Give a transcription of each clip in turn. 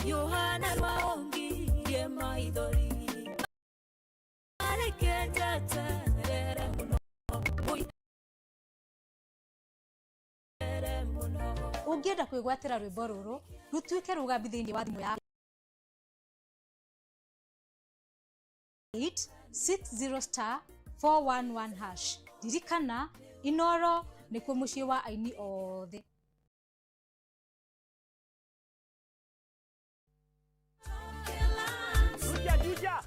Yohana rwaongirie maithori Areke njeterere mũno Mũitere mũno. Ũngĩenda kwĩgwatĩra rwĩmbo rũrũ rũtuĩke rũgambi thĩinĩ wa thimũ ya 860 star 411 hash. Ririkana Inoro nĩkuo mũciĩ wa aini othe. Juja, juja.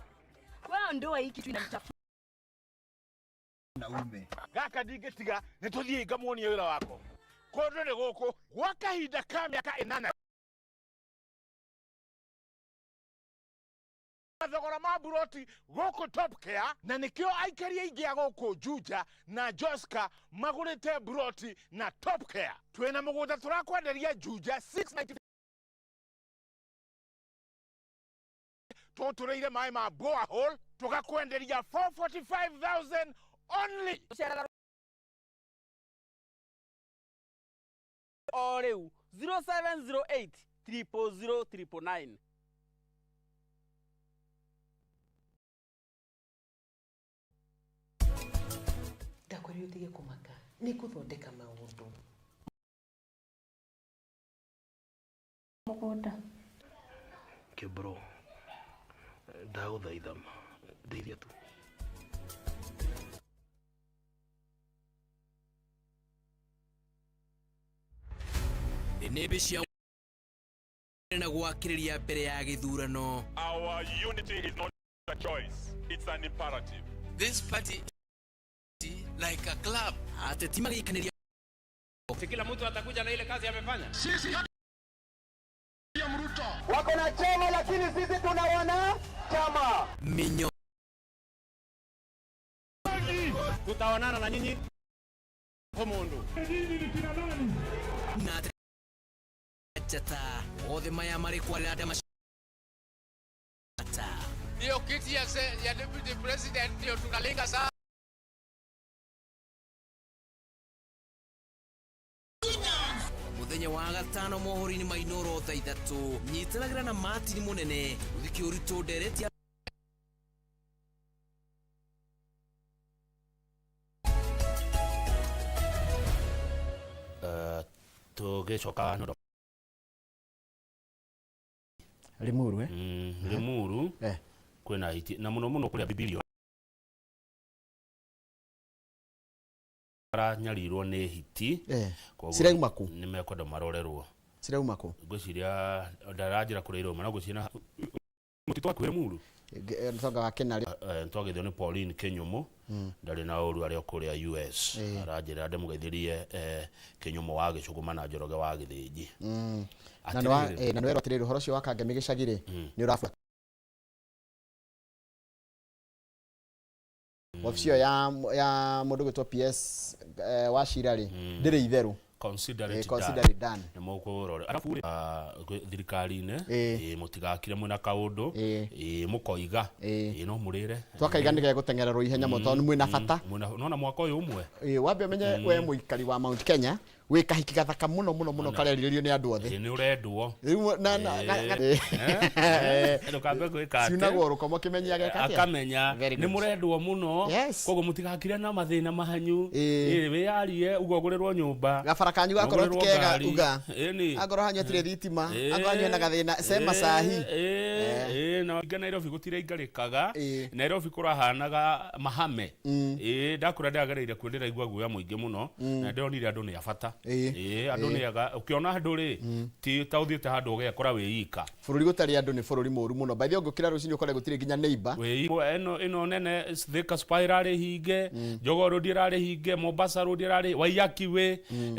Wewe ondoa hii kitu inanichafua. Naume. Gaka ndingĩtiga nĩ tũthiĩ ngamuonie wĩra wako. Kũndũ nĩ gũkũ gwa kahinda ka mĩaka 8. Thogora ma buroti gũkũ Top Care, na nĩkĩo aikari aingĩ a gũkũ Juja na Joska magũrĩte buroti na Top Care. Twĩna mũgũnda tũrakwenderia Juja 690 tũtũrĩire maĩ ma borehole tũgakwenderia 445,000 only. O rĩu 0708 000 999. Ndakwĩrire ũtige kũmaka, nĩ ngũthondeka maũndũ. Mũgũnda. Kĩbro, ndagũthaitha ma, ndeithia tu. Nĩnĩmbĩ cia na gwakĩrĩria mbere ya gĩthurano. Our unity is not a choice, it's an imperative. This party like a club. Ateti magĩikanĩria. Si kila mtu atakuja na ile kazi amefanya. Sisi Ruto. Wako na chama lakini sisi tuna wana chama. Minyo. Tutaonana na nyinyi komundu. Nyinyi ni kina nani? Na njata othe maya marĩ kwa arĩa mata. Hiyo kiti ya deputy president ndio tunalenga sana. Muthenya wa gatano mohoro-inĩ ma Inooro thaa 3 nyitanagĩra na Martin Mũnene ũthike ũritũ ndereti. Tũgĩcoka nĩ ũndũ Limuru, eh? Limuru kwĩna hiti na mũno mũno kũrĩa Bibilia aranyarirwo nĩ hiti. Koguo Cirauma kũ? Nĩ mekwenda marorerwo. Cirauma kũ? Ngwĩciria ndarajĩra kũrĩa irauma no ngwĩciria na mũtitũ wakuhĩ Limuru. Tonga wa Kĩnarĩ. Nĩtwageithio nĩ Pauline Kĩnyũmũ ndarĩ na ũru arĩ o kũrĩa US. Aranjĩra ndĩmũgeithirie Kĩnyũmũ wa Gĩcũgũma na Njoroge wa Gĩthĩnji. Na nĩ werwo atĩrĩrĩ ũhoro ũcio wa Kangemi gĩcagi rĩ nĩ ũrabuata. Wabici ĩyo ya mũndũ gwĩtwo PS wa Cira rĩ ndĩrĩ itherũ. Consider it Consider done. it done. Nĩ mũkũrora. Arabu rĩ, thirikari-inĩ, mũtigakire mwĩna kaũndũ, mũkoiga, no mũrĩre. Twakaiga nĩ gegũteng'ererwo ihenya mũno tondũ mwĩna bata. Nona mwaka ũyũ ũmwe. Wambe ũmenye we mũikari wa Mount Kenya wĩ kahiki gathaka mũno mũno mũno karerirĩrio nĩ andũ othe. Nĩ ũrendwo. Rĩu na Ndũkambe gwĩka atĩ. Ciunagwo rũkomo kĩmenyia geka atĩa? Akamenya Very nĩ good. mũrendwo mũno. Koguo mũtigakire na mathĩna manyu. Wĩyarie uga ũgũrĩrwo nyũmba. Gabara kanyu gakorwo ti Ũgũrĩrwo kega, ngari. uga. Ĩni. Angorwo hanyu hatirĩ thitima, angorwo hanyu hena gathĩna, sema sahi. Na ingĩ Nairobi gũtirĩ ingarĩkaga. Nairobi kũrahanaga mahame. Ndakũra ndĩragereire kuo ndĩraigua guoya mũingĩ mũno. Na ndĩronire andũ nĩ a bata. Andũ nĩ ega. Ũkĩona andũ rĩ, ti ta ũthiĩte handũ ũgekora wĩ ika. Bũrũri gũtarĩ andũ nĩ bũrũri mũũru mũno. By the way, ũngĩũkĩra rũcinĩ ũkore gũtirĩ nginya neighbor. Wĩ ĩno nene Thika Spa ĩrarĩ hinge, Jogoo Road ĩrarĩ hinge, Mombasa Road ĩrarĩ, Waiyaki Way,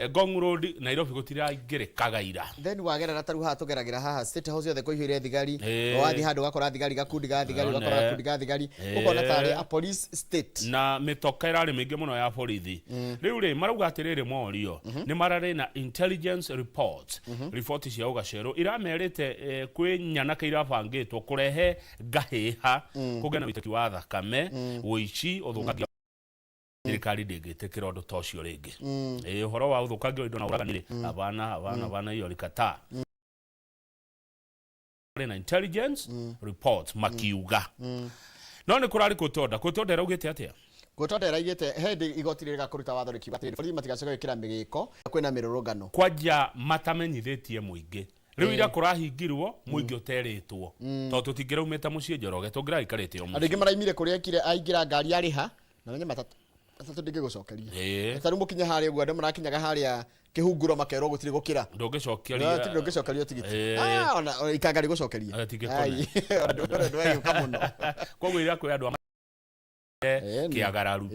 Ngong Road, Nairobi gũtiraingĩrĩkaga ira. Then wagerera ta rĩu haha tũgeragĩra haha State House yothe kũihũire thigari. Wathiĩ handũ ũgakora thigari, gakundi ga thigari, ũgakora gakundi ga thigari. Ũkona tarĩ a police state. Na mĩtoka ĩrarĩ mĩingĩ mũno ya borithi. Rĩu rĩ, marauga atĩrĩrĩ morio, nĩ mararĩ na intelligence reports, riboti cia ũgacerũ iramerĩte kwĩ nyanake irabangĩtwo kũrehe ngahĩha, kũgĩa na wĩitĩki wa thakame, ũici, ũthũkangia. Thirikari ndĩngĩtĩkĩra ũndũ ta ũcio rĩngĩ. Ũhoro wa ũthũkangia wa indo na ũragani rĩ, hapana, hapana, hapana, hiyo likataa. na intelligence reports makiuga no nĩ kũrarĩ kũtonda kũtonda ĩraugĩte atĩa? Gũtonda ĩraigĩte hĩndĩ igoti rĩgakũruta watho rĩkiuga atĩrĩrĩ, borithi matigacoke gwĩkĩra mĩgĩko kwĩna mĩrũrũngano kwanja matamenyithĩtie mũingĩ rĩu ira kũrahingirwo mũingĩ ũterĩtwo tondũ tũtingĩraumĩte mũciĩ Njoroge tũngĩraikarĩte o andũ aingĩ mũciĩ. maraimire kũrĩa ekire aingĩra ngari arĩha na menye matatũ matatũ ndingĩgũcokeria. Ta rĩu mũkinye harĩa ũguo andũ marakinyaga harĩa kĩhunguro makerwo gũtirĩ gũkĩra. Ndũngĩcokeria. No, ndũngĩcokerio tigiti. Ah, ona ona ikanga rĩgũcokeria. Tigĩkone. Ai, andũ andũ mũno. Koguo ira kwĩ andũ a kĩagararu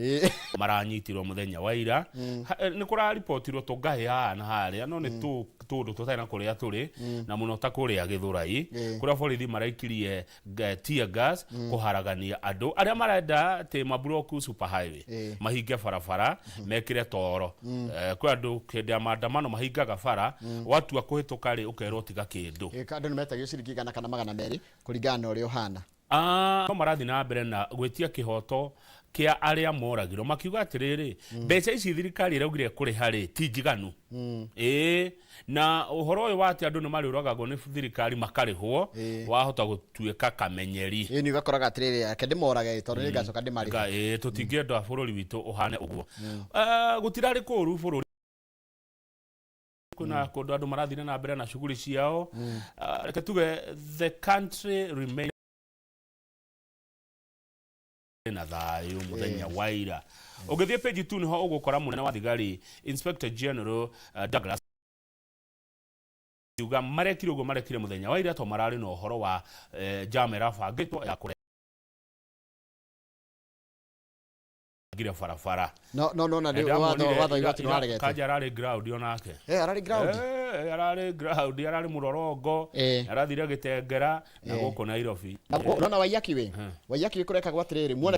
maranyitirwo mũthenya wa ira. Nĩ kũraripotirwo tũngahĩ haha na harĩa no nĩ tũndũ tũtarĩ na kũrĩa tũrĩ na mũno ta kũrĩa Gĩthũrai kũrĩa borithi maraikirie tear gas kũharagania andũ arĩa marenda atĩ maburoku super highway mahinge barabara mekĩre toro. Kwĩ andũ hĩndĩ ya maandamano mahingaga bara watua kũhĩtũka rĩ ũkerwo tiga kĩndũ. Andũ nĩ metagio ciringi 100 kana 200 kũringana na ũrĩa ũhana. Ah, no marathiĩ na mbere na gwĩtia kĩhoto kĩa arĩa moragirwo makiuga atĩrĩrĩ mbeca ici thirikari ĩraugire kũrĩha rĩ ti njiganu. Ĩĩ na ũhoro ũyũ wa atĩ andũ nĩ marĩũragagwo nĩ thirikari makarĩhwo wahota gũtuĩka kamenyeri. Ĩĩ nĩ ũgakoraga atĩrĩrĩ ake ndĩmorage tondũ nĩ ngacoka ndĩmarĩhe. Ĩĩ tũtingĩenda bũrũri witũ ũhane ũguo. Gũtirarĩ kũũru bũrũri kwĩna kũndũ andũ marathire na mbere na shughuli ciao. Reke tuge the country remain na thayũ mũthenya wa ira. Ũngĩthiĩ page 2 nĩho ũgũkora mũnene wa thigari Inspector General Douglas uga marekire ũguo marekire mũthenya wa ira to mararĩ na ũhoro wa jam ĩrabangĩtwo ya kũrengire barabara. No no no na Na watho ndamwonire watho igoti nĩ waregete. Kanja ararĩ ground onake. Ararĩ ground. Ararĩ ground ararĩ mũrorongo arathire gĩtengera na gũkũ Nairobi. Nona Waiyaki we Waiyaki we kũrekagwo atĩrĩrĩ muone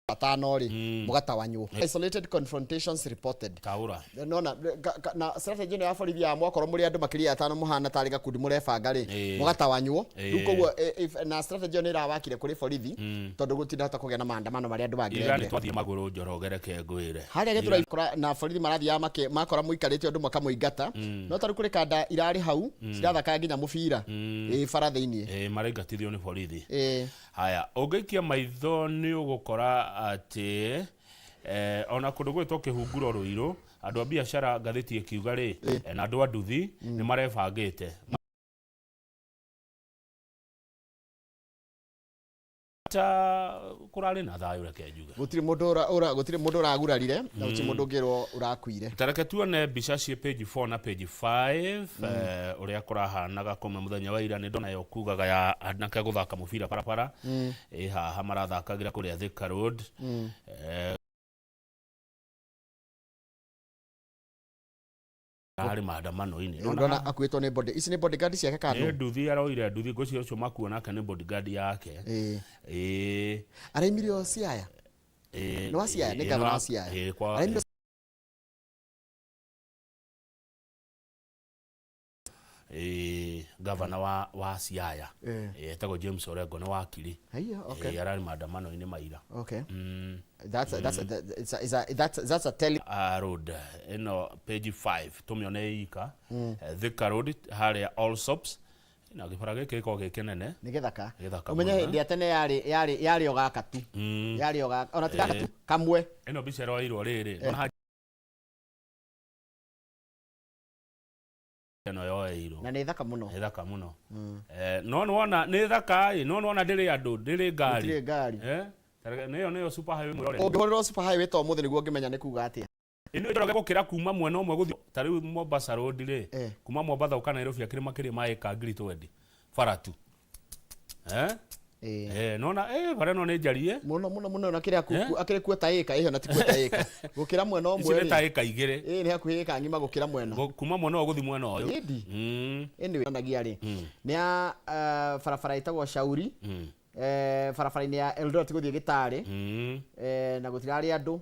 atano rĩ mũgatawanywo isolated confrontations reported taura nona na strategy ĩno ya borithi ya mwakorwo mũrĩ andũ makĩria ya atano mũhana tarĩ gakundi mũrebanga rĩ mũgatawanywo rĩu koguo na strategy ĩyo nĩ ĩrawakire kũrĩ borithi tondũ gũtinahota kũgĩa na maandamano marĩa andũ ira nĩ mangĩrendire twathiĩ magũrũ Njoroge reke ngwĩre harĩa Gĩthũrai kora na borithi marathiaga makĩ makora mũikarĩte ũndũ makamũingata no tarĩu kũrĩ kanda irarĩ hau cirathaka nginya mũbira ĩ bara thĩiniĩ. Maraingatithio nĩ borithi. Haya ũngĩikia maitho nĩ ũgũkora atĩ ona kũndũ gwĩtwo kĩhunguro Rũirũ andũ a biacara ngathĩti ĩkiuga rĩ na andũ a nduthi nĩ marebangĩte ta kũrarĩ na thayũ reke njuge gũtirĩ mũndũ gũtirĩ mũndũ ũragurarire na gũtirĩ mũndũ ũngĩrwo ũrakuire. Tareke tuone mbica ciĩ page 4 na page 5 ũrĩa kũrahanaga kuma mũthenya wa ira nĩ ndona yo kugaga ya anake gũthaka mũbira barabara ĩ haha marathakagĩra kũrĩa Thika Road. Harĩ maandamano-inĩ Ndona akuĩtwo nĩ body ici nĩ bodyguard ciake nĩ kana nduthi aroire nduthi ngwĩciria ũcio makuo nake nĩ bodyguard yake. Ĩĩ araimire o Siaya nĩ wa Siaya nĩ gavana wa Siaya araimire gavana wa Siaya etagwo James Orengo nĩ wakiri. Haiya, okay. Ararĩ maandamano-inĩ maira. Okay. That's a, that, it's a, it's a, that's a telling Road ĩno page 5 tũmĩone ika. Thika Road harĩa Allsops na gĩbara gĩkĩ gĩkoragwo gĩ kĩnene nĩ gĩthaka gĩthaka ũmenye mũno. hĩndĩ ya tene yarĩ yarĩ yarĩ o gaka tu yarĩ o gaka ona ti gaka tu kamwe. Ĩno mbica ĩroirwo rĩrĩ ndona ĩno yoeirwo na nĩ thaka mũno nĩ thaka mũno. No nĩwona nĩ thaka ĩ no nĩwona ndĩrĩ andũ ndĩrĩ ngari Gũtirĩ ngari. Nĩyo nĩyo super highway mwĩrore ũngĩhũrĩrwo super highway ta ũmũthĩ nĩguo ũngĩmenya nĩ kuga atĩa. Ĩno Njoroge gũkĩra kuma mwena ũmwe gũthiĩ ta rĩu Mombasa Road rĩ kuma Mombasa ũka Nairobi akĩrĩ makĩria ma ĩka 20,000 bara tu. Nona bara ĩno nĩ njarie mũno mũno mũno na kĩrĩa akĩrĩ kuota ĩka ĩyo na ti kuota ĩka gũkĩra mwena Ici ũmwe nĩ ta ĩka 2. Ĩĩ nĩ hakuhĩ ĩka ng'ima gũkĩra mwena kuma mwena ũyũ gũthiĩ mwena ũyũ. Ĩndi. Anyway onagia rĩ nĩ ya barabara ĩtagwo Shauri barabara-inĩ ya Eldoret gũthiĩ Gĩtarĩ na gũtirarĩ andũ.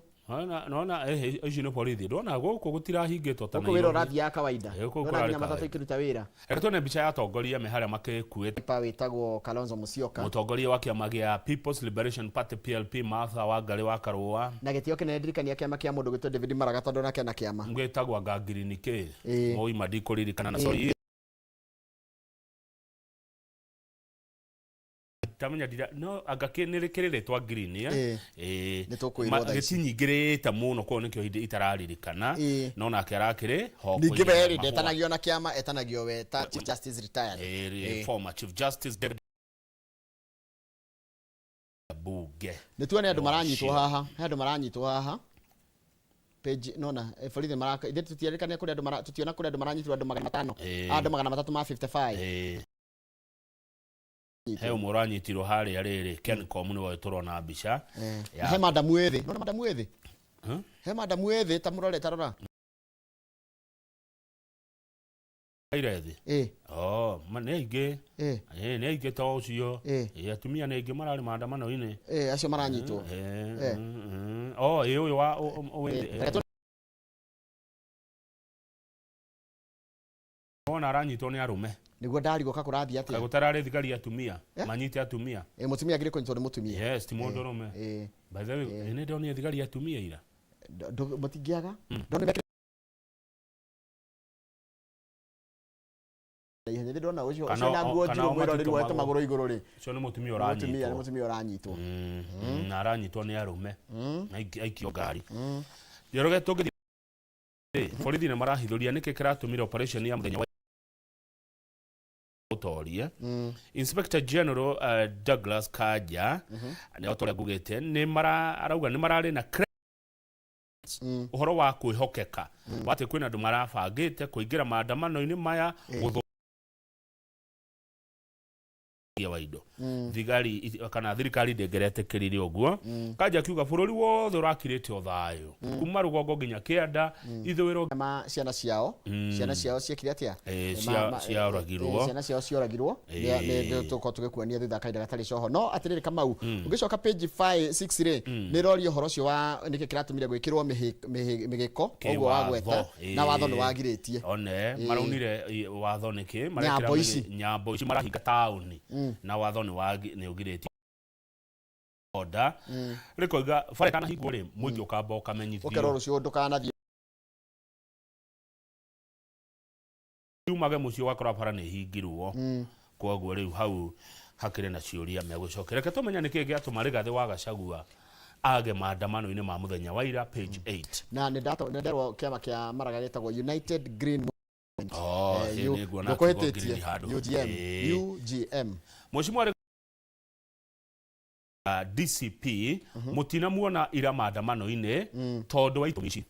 Nona ici nĩ borithi ndona gũkũ gũtirahingĩtwo ta Gũkũ wĩra ũrathiaga kawaida Gũkũ ndona kũrarĩ nginya matatũ kawaida. ikĩruta wĩra. Reke tuone mbica ya atongoria me harĩa makĩkuĩte. Pa wĩtagwo Kalonzo Musyoka mũtongoria wa kĩama gĩa People's Liberation Party PLP Martha Wangari wa Karũa na gĩtĩo kĩnene ndirikania kĩama kĩa mũndũ gwĩtwo David Maraga tondũ nake na kĩama gwĩtagwo Ngangirini kĩ moima ndikũririkana na sorry. Ndamenya ndira no anga nĩ rĩkĩrĩ rĩtwa green, eh? Ĩĩ. Ĩĩ. Nĩ tũkwĩrwo thaa ici. Gĩtinyingĩrĩte mũno, koguo nĩkĩo hĩndĩ itararirikana. Ĩĩ. No nake arakĩrĩ ho Ningĩ kũigana we rĩ, mahũa. ndetanagio na kĩama, etanagio we ta Chief Justice retired. Ĩĩ, Ĩĩ. former Chief Justice David Bunge. Nĩ tuone andũ maranyitwo Wacio. haha, he andũ maranyitwo haha page nona, borithi maraka ithe tũtiarĩkania kũrĩ andũ mara tũtiona kũrĩ andũ maranyitirwo, andũ 500. Ĩĩ. Andũ 355. Ĩĩ. He ũmwe ũranyitirwo harĩa rĩrĩ Kencom, nĩwe tũrona mbica. Na he madamu ĩthĩ, nona madamu ĩthĩ. Huh? He madamu ĩthĩ, ta mũrore, ta rora. Aire thĩ. Ĩĩ. Oh, nĩ aingĩ. Ĩĩ. Ĩĩ, nĩ aingĩ ta ũcio. Ĩĩ. Ĩĩ, atumia nĩ aingĩ mararĩ maandamano-inĩ. Ĩĩ, acio maranyitwo. Ĩĩ, Ĩĩ. Oh, ĩĩ, ũyũ wa Ĩĩ, reke wona aranyitwo nĩ arũme. Nĩguo ndarigwo ka kũrathiĩ atĩa. Gũtararĩ thigari atumia manyite atumia. Ĩĩ, mũtumia agĩrĩ kũnyitwo nĩ mũtumia. Yes, ti mũndũ ũrũme. Ĩĩ. By the way, nĩ ndonire thigari atumia ira. Mũtingĩaga. Ndonire mekĩrĩte na ihenya, ndĩrona ũcio Kana ũcio na nguo kana njirũ, o mwĩroreri woete matitũmagwo. magũrũ igũrũ rĩ. Ũcio nĩ mũtumia Nĩ mũtumia, nĩ ũranyitwo. mũtumia ũranyitwo. Na aranyitwo nĩ arũme. Na aikio ngari. Njoroge, tũngĩthiĩ borithi nĩ marahithũria nĩkĩ kĩratũmire operation ya mũthenya wa ũtorie. Inspector General Douglas Kanja, nĩ o ta ũrĩa ngugĩte, nĩ mara arauga nĩ mararĩ na ũhoro wa kwĩhokeka wa atĩ kwĩna andũ marabangĩte kũingĩra maandamano-inĩ maya gũthũkia wa indo. Thigari kana thirikari ndĩngĩretĩkĩrire ũguo. Kanja akiuga bũrũri wothe ũrakirĩte o thayũ kuma rũgongo nginya kĩanda, ithũĩro. Ma ciana ciao, ciana ciao ciekire atĩa? Ĩĩ, cioragirwo. Ciana ciao cioragirwo. Ĩĩ. Nĩ tũkorwo tũgĩkuonia thutha kahinda gatarĩ coho. No atĩrĩrĩ Kamau, ũngĩcoka page 5 6 rĩ, nĩ ĩroria ũhoro ũcio wa nĩkĩ kĩratũmire gwĩkĩrwo mĩgĩko ũguo wagweta, na watho nĩ wagirĩtie. One Ĩĩ. maraunire watho nĩkĩ marekĩra Nyambo ici. Nyambo ici marahinga taũni na watho nĩ ũgirĩtie order rĩkoiga bara ĩtanahingwo rĩ, mũingĩ ũkamba ũkamenyithio. Ũkerwo rũciũ ndũkanathiĩ. Umage mũciĩ ũgakora bara nĩ ĩhingirwo. Koguo rĩu hau hakĩrĩ na ciũria megũcokia. Reke tũmenye nĩkĩ gĩatũma Rigathĩ wa Gachagua age maandamano-inĩ ma mũthenya wa ira, page 8. Na nĩ nderwo kĩama kĩa Maraga gĩtagwo United Green Movement. Oh, Eh, ĩĩ, nĩ nguona kiugo ndũkũhĩtĩtie. green handũ. UGM. Ĩĩ. UGM. Mheshimiwa DCP mũtinamuona ira maandamano-inĩ tondũ wa itũmi ici.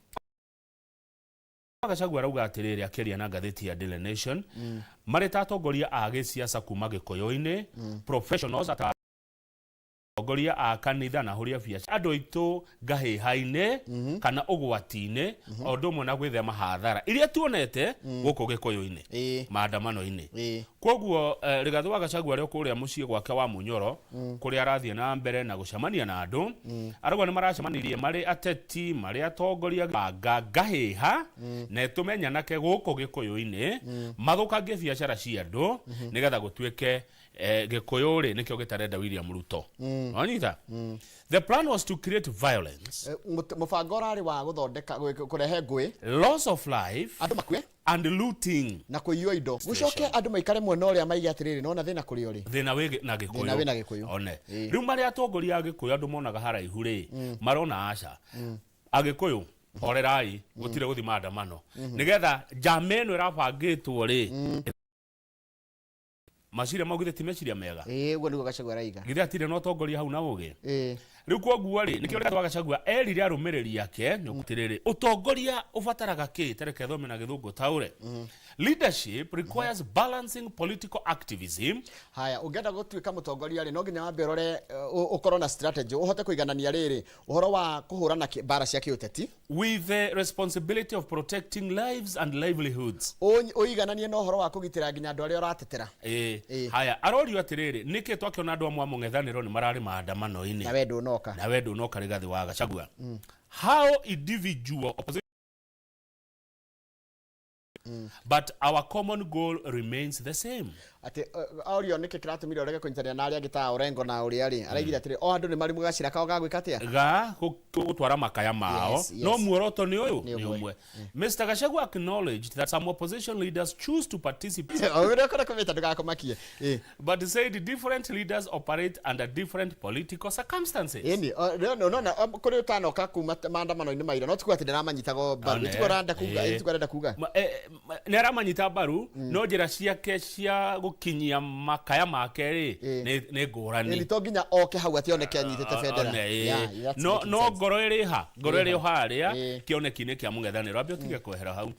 Gachagua arauga atĩrĩrĩ akĩaria na ngathĩti ya Daily Nation, marĩ ta atongoria a gĩsiasa kuma Gĩkũyũ-inĩ, professionals, atongoria a kanitha na ahũri a biacara, andũ aitũ ngahĩha-inĩ kana ũgwati-inĩ, o ũndũ ũmwe na gwĩthema hathara iria tuonete gũkũ Gĩkũyũ-inĩ maandamano-inĩ. Koguo Rigathĩ wa Gachagua arĩ o kũrĩa mũciĩ gwake wa Munyoro, kũrĩa arathiĩ na mbere na gũcemania na andũ, arauga nĩ maracemanirie marĩ ateti, marĩ atongoria, banga ngahĩha na ĩtũme nyanake gũkũ Gĩkũyũ-inĩ mathũkangie biacara cia andũ nĩgetha gũtuĩke Gĩkũyũ rĩ nĩkĩo gĩtarenda William Ruto. Wanyita? The plan was to create violence, Mũbango ũrarĩ wa gũthondeka kũrehe ngũĩ, loss of life, andũ makue, and looting, na kũiywo indo, gũcoke andũ maikare mwena ũrĩa maige atĩrĩrĩ, nona thĩna kũrĩ ũrĩ. Thĩna wĩ na Gĩkũyũ. Thĩna wĩ na Gĩkũyũ. One rĩu marĩa atongoria a Gĩkũyũ andũ monaga haraihu rĩ, marona aca, Agĩkũyũ horerai, gũtirĩ gũthi maandamano, nĩgetha njama ĩno ĩrabangĩtwo rĩ, maciria mau githĩ ti meciria mega? Ĩĩ, ũguo nĩguo Gachagua araiga. Githĩ atirĩ na ũtongoria hau na ũgĩ? Ĩĩ. Rĩu koguo rĩ, nĩkĩo Rigathĩ wa Gachagua erire arũmĩrĩri ake nĩ atĩrĩrĩ, ũtongoria ũbataraga kĩ? Tareke thome na Gĩthũngũ taũre. Leadership requires balancing political activism. Haya, ũngĩenda gũtuĩka mũtongoria rĩ, no nginya wambe ũrore, ũkorwo na strategy, ũhote kũiganania rĩrĩ ũhoro wa kũhũrana mbara cia kĩũteti with the responsibility of protecting lives and livelihoods. Ũigananie na ũhoro wa kũgitĩra nginya andũ arĩa ũratetera. Ĩĩ. Haya, arorio atĩrĩrĩ, nĩkĩ twakĩona andũ amwe a mũng'ethanĩro nĩ mararĩ maandamano-inĩ na we ndũnoka? Na we ndũnoka, Rigathĩ wa Gachagua. How individual opposition, but our common goal remains the same. Atĩ orio nĩkĩ kĩratũmire ũrege kũnyitanĩra na arĩa angĩ ta Orengo na ũrĩa rĩ, araigire atĩrĩ, o andũ nĩ marĩ gacĩra kao ga gwĩka atĩa? Ga gũtwara makaya mao. Yes. No muoroto nĩ ũyũ. Nĩ nĩ ũmwe. Ũmwe. Mr. Gachagua acknowledged that some opposition leaders choose to participate, Ũrĩa ũkona kũmĩta ndũgakũmakie. But said different leaders operate under different political circumstances. Ĩni, nona kũrĩ ũtanoka kuma maandamano-inĩ maira, no tikuga atĩ ndĩramanyitaga mbaru. One, Tiguo arenda kuga, tiguo arenda kuga. Nĩ aramanyita mbaru, no njĩra ciake cia gũkinyia makaya make rĩ nĩ ngũrani. Ĩni, to nginya oke hau atĩ oneke anyitĩte bendera. One, Yeah, that's no making no sense. ngoro ĩrĩ ha, ngoro ĩrĩ o harĩa kĩoneki-inĩ kĩa mũng'ethanĩro. Ambe ũtige kwehera hau,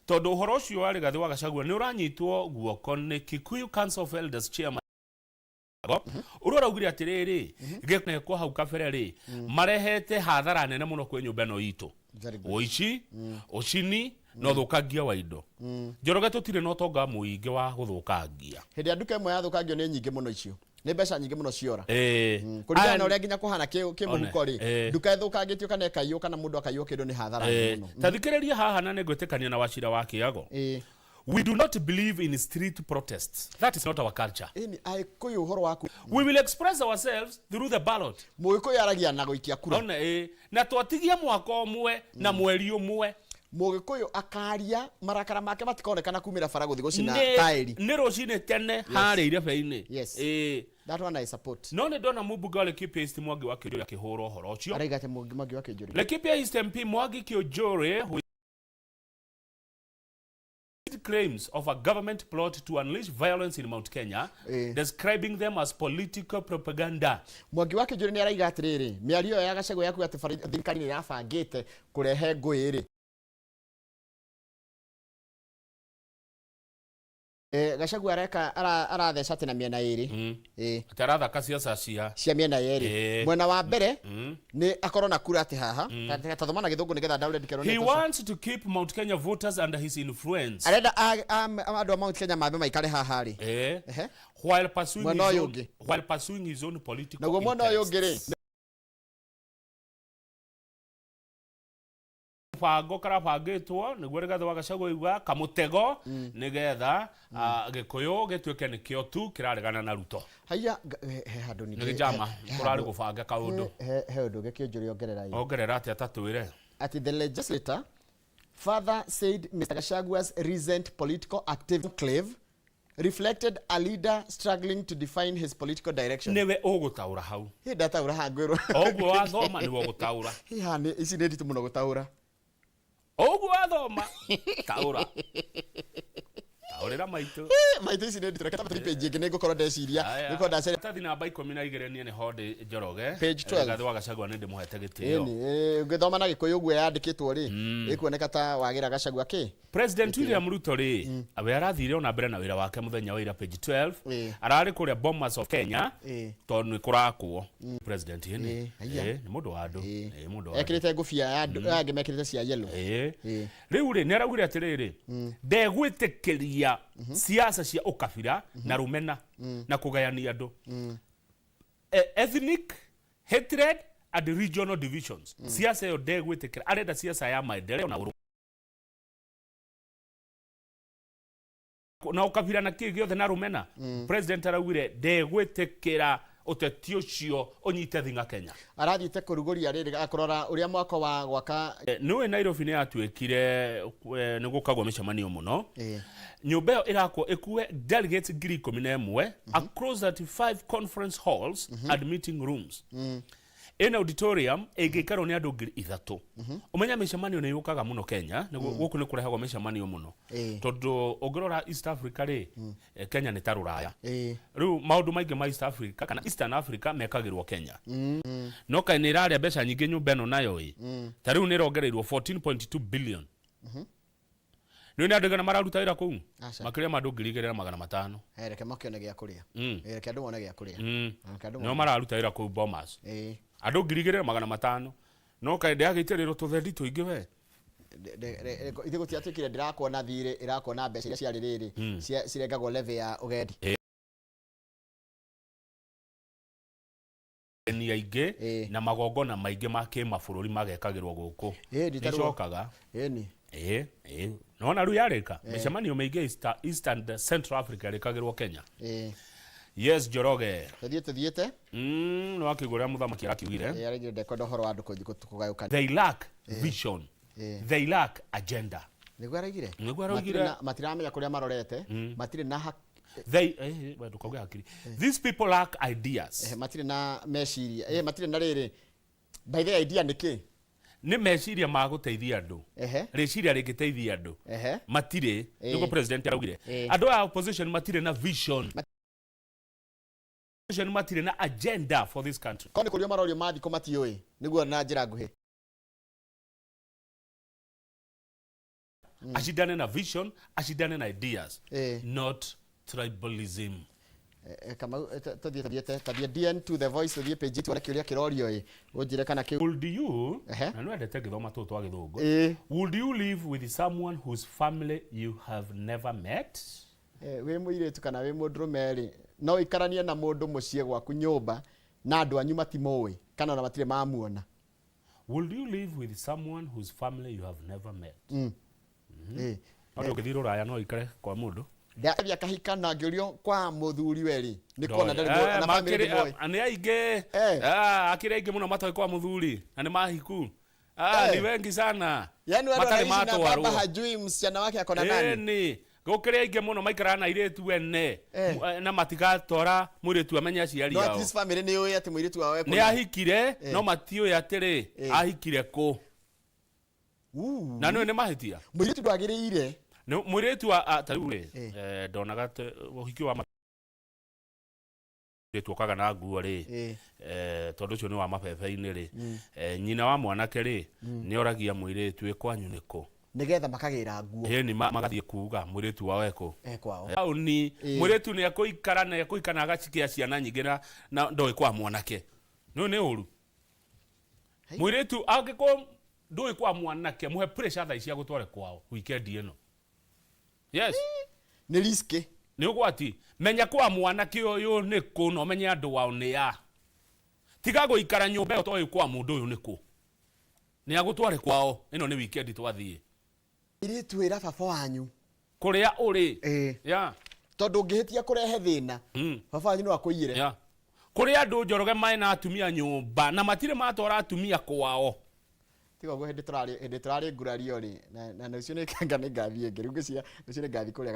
tondũ ũhoro ũcio wa Rigathĩ wa Gachagua nĩ ũranyitwo guoko nĩ Kikuyu Council of Elders chairman ũrĩa ũraugire atĩrĩrĩ, gĩkwo hau kabere rĩ, marehete hathara nene mũno kwĩ nyũmba ĩno itũ. Very good. Ũici, ũcini na ũthũkangia wa indo. Njoroge, tũtirĩ na ũtonga mũingĩ wa gũthũkangia. Hĩndĩ ya nduka ĩmwe yathũkangio nĩ nyingĩ mũno, icio nĩ mbeca nyingĩ mũno ciora. Kũringana na ũrĩa nginya kũhana kĩmũhuko rĩ, nduka ĩthũkangĩtio kana ĩkaiywo kana mũndũ akaiywo kĩndũ nĩ hathara nene mũno. Ta thikĩrĩria haha, na nĩ ngwĩtĩkania na wacira wa Kĩago. We do not believe in street protests. That is not our culture. Ĩni, Agĩkũyũ ũhoro waku. We will express ourselves through the ballot. Mũgĩkũyũ aragia na gũikia kura. One, na twatigia mwaka ũmwe na mweri ũmwe. Mũgĩkũyũ akaria marakara make matikonekana kumĩra bara gũthiĩ gũcina taĩri. Nĩ rũcinĩ tene harĩa irebe-inĩ. Yes. That one I support. No nĩ ndona mũmbunge wa Laikipia East Mwangi wa Kĩonjũri akĩhũra ũhoro ũcio. Araiga atĩ Mwangi wa Kĩonjũri. Laikipia East MP Mwangi Kiunjuri, who claims of a government plot to unleash violence in Mount Kenya, describing them as political propaganda. Mwangi wa Kĩonjũri nĩ araiga atĩrĩrĩ, mĩario ĩyo ya Gachagua ya kuga atĩ thirikari nĩ ĩrabangĩte kũrehe ngũĩ rĩ, Gachagua areka aratheca atĩ na mĩena ĩrĩ. Atĩ arathaka ciaca cia cia mĩena yerĩ. Mwena wa mbere nĩ akorwo na kura atĩ haha. Tathoma na gĩthũngũ nĩgetha ndaũre ndikerwo He nĩ wants to keep Mount Kenya voters under his influence. Arenda andũ a Mount Kenya mambe maikare haha rĩ. While pursuing Mwena his ũyũ own, ũngĩ. while pursuing his own political Naguo mwena ũyũ ũngĩ rĩ, interests. Bango karabangĩtwo nĩguo Rigathĩ wa Gachagua oiga kamũtego nĩgetha Gĩkũyũ gĩtuĩke nĩkĩo tu kĩraregana na Ruto. Haiya, he handũ ningĩ. Nĩ gĩchama he kũrarĩ gũbanga kaũndũ. He ũndũ ũngĩ Kĩonjũri ongerera ĩ. Ongerera atĩa? Tatwĩre. Atĩ the legislator further said Mr. Gachagua's recent political activity conclave reflected a leader struggling to define his political direction. Nĩwe ũgũtaũra hau. Hĩ, ndataũra haha ngwĩrwo. Ũguo wathoma nĩwe ũgũtaũra. Hĩ, haha ici nĩ nditũ mũno gũtaũra. Ũguo wathoma taũra, taũrĩra maitũ. Hĩ, maitũ, ici nĩ nditũ. Reke twambe tũthiĩ page ĩngĩ, nĩ ngũkorwo ndeciria, nĩ ngũkorwo ndaceria. Karatathi namba 12 niĩ nĩ hondĩ, Njoroge. Page 12. Rigathĩ wa Gachagua nĩ ndĩmũhete gĩtĩo. Ĩni, ũngĩthoma na Gĩkũyũ ũguo yandĩkĩtwo rĩ, ĩkuoneka ta wagĩra Gachagua kĩ. President William Ruto rĩ, we arathire ona mbere na wĩra wake mũthenya wa ira, page 12. Ararĩ kũrĩa Bomas of Kenya tondũ nĩ kũrakwo. President ĩni. Haiya. Nĩ mũndũ wa andũ. Mũndũ wa andũ. Ekĩrĩte ngũbia ya andũ aya angĩ mekĩrĩte cia yellow. Rĩu rĩ, nĩ araugire atĩrĩrĩ, ndegwĩtĩkĩria siasa cia ũkabira na rũmena na kũgayania andũ, ethnic hatred and regional divisions. Siasa ĩyo ndegwĩtĩkĩra, arenda siasa ya maendeleo na ũrũmwe na ũkabira na kĩ gĩothe na rũmena. President araugire ndegwĩtĩkĩra ũteti ũcio ũnyite thing'a Kenya. Arathiĩte kũrugũria rĩrĩ, akũrora ũrĩa mwako wa gwaka. Nĩũĩ Nairobi nĩ yatuĩkire nĩ gũkagwo mĩcemanio mũno. Nyũmba ĩyo ĩrakwo ĩkue delegates 11,000 across 35 conference halls and meeting rooms. Ĩna auditorium ĩngĩikarwo nĩ andũ 3,000. Ũmenya mĩcemanio nĩ yũkaga mũno Kenya. Gũkũ nĩ kũrehagwo mĩcemanio mũno tondũ ũngĩrora East Africa rĩ, Kenya nĩ ta rũraya. Rĩu maũndũ maingĩ ma East Africa kana Eastern Africa mekagĩrwo Kenya. No kaĩ nĩ ĩrarĩa mbeca nyingĩ nyũmba ĩno nayo ĩ. Ta rĩu nĩ ĩrongereirwo 14.2 billion. Nĩ nĩ andũ aigana mararuta wĩra kũu? Aca. Makĩria ma andũ 2,500. Reke makĩone gĩa kũrĩa. Reke andũ mone gĩa kũrĩa. Reke andũ Nĩo mone. mararuta wĩra kũu Bomas, andũ 2,500. No kaĩ ndĩagĩitĩrĩrwo tũthendi tũingĩ we. Ithuĩ gũtiatuĩkire ndĩrakuona thirĩ ĩrakuona mbeca iria ciarĩ rĩrĩ cirengagwo levy ya ũgendi. Ageni aingĩ na magongona maingĩ ma kĩmabũrũri magekagĩrwo gũkũ. Ĩĩ, nĩcokaga. Ĩni. Ĩĩ, ĩĩ. Nona rĩu yarĩka mĩcemanio mĩingĩ East and Central Africa ĩrĩkagĩrwo Kenya. Yes, Njoroge. Tũthiĩ tũthiĩte. Nĩ wakĩigua ũrĩa mũthamaki arakiugire. Ĩĩ, araigire ndekwenda ũhoro wa andũ kũgayũkana. They lack vision. They lack agenda. Nĩguo araigire. Nĩguo araugire. Matiramenya kũrĩa marorete. Matirĩ na They we ndũkauge hakiri. These people lack ideas. Matirĩ na meciria. Matirĩ na rĩrĩ. By the idea nĩ kĩ? Nĩ meciria ma gũteithia andũ. Rĩciria rĩngĩteithia andũ. Matirĩ. Nĩguo president araugire. Andũ a opposition matirĩ na vision. Opposition matirĩ na agenda for this country. Korwo nĩ kũrio marorio mathikũ matiũĩ. Nĩguo na njĩra nguhĩ. Acindane na vision, acindane na ideas, not tribalism. Kamau, tũthiĩ tũthiĩte tathiĩ DN to the voice, tũthiĩ page tuone kĩũria kĩrorio ĩ ũnjĩre kana kĩu. Would you, na nĩwendete gĩthoma tũtũ twa gĩthũngũ, would you live with someone whose family you have never met? Wĩ mũirĩtu kana wĩ mũndũrũme rĩ, no ũikaranie na mũndũ mũciĩ gwaku nyũmba na andũ anyu matimũĩ kana ona matirĩ mamuona? Would you live with someone whose family you have never met? No ndũngĩthiĩ rũraya no ũikare kwa mũndũ. Ndathiĩ akahika na ngĩũrio kwa mũthuri we rĩ, nĩ kuona ndarĩ na family ndĩmoĩ. Nĩ aingĩ. Akĩrĩ aingĩ mũno matoĩ kwa mũthuri na nĩ mahiku. Ni wengi sana. Yani wale Matarĩ wanaishi na baba matwarwo. hajui msichana wake akona nani. Ĩni, gũkĩrĩ aingĩ mũno maikaraga na airĩtu ene na matigatwara mũirĩtu amenye aciari No at ao. least family nĩ yũĩ atĩ mũirĩtu wao Nĩ ahikire no matiũĩ atĩrĩ ahikire kũ. Na nĩũĩ nĩ mahĩtia. Mũirĩtu ndwagĩrĩire. Mũirĩtu wa ta rĩu rĩ, ndonaga ũhiki wa mũirĩtu okaga na nguo rĩ, tondũ ũcio nĩ wa mabebe-inĩ rĩ, nyina wa mwanake rĩ, nĩ oragia mũirĩtu ĩ kwanyu nĩ kũ? Nĩgetha makagĩra nguo. Ĩni magathiĩ kuga mũirĩtu wao ekũ? Kwao. Taũni, mũirĩtu nĩ ekũikara na ekũikara na agacikia ciana nyingĩ na ndoĩ kwa mwanake. Nĩũĩ nĩ ũru? Mũirĩtu angĩkorwo ndũĩ kwa mwanake, mũhe pressure thaa ici agũtware kwao weekend ĩno. Yes. Nĩ risk. Nĩ ũgwati. Menya kwa mwanake ũyũ nĩ kũ na ũmenye andũ ao nĩ a. Tiga gũikara nyũmba ĩyo toĩ kwa mũndũ ũyũ nĩ kũ. Nĩ agũtware kwao. Ĩno nĩ weekend twathiĩ. Airĩtu wĩra baba wanyu. Kũrĩa ũrĩ. Yeah. Tondũ ũngĩhĩtia kũrehe thĩna, baba wanyu no akũiyĩre. Yeah. Kũrĩ andũ Njoroge marĩ na atumia nyũmba na matirĩ matwara atumia kwao. Tiga ũguo hĩndĩ tũrarĩ ngurario rĩ, na rũciũ nĩ kanga nĩ ngathiĩ ĩngĩ. Rĩu ngwĩciria rũciũ nĩ ngathiĩ kũrĩa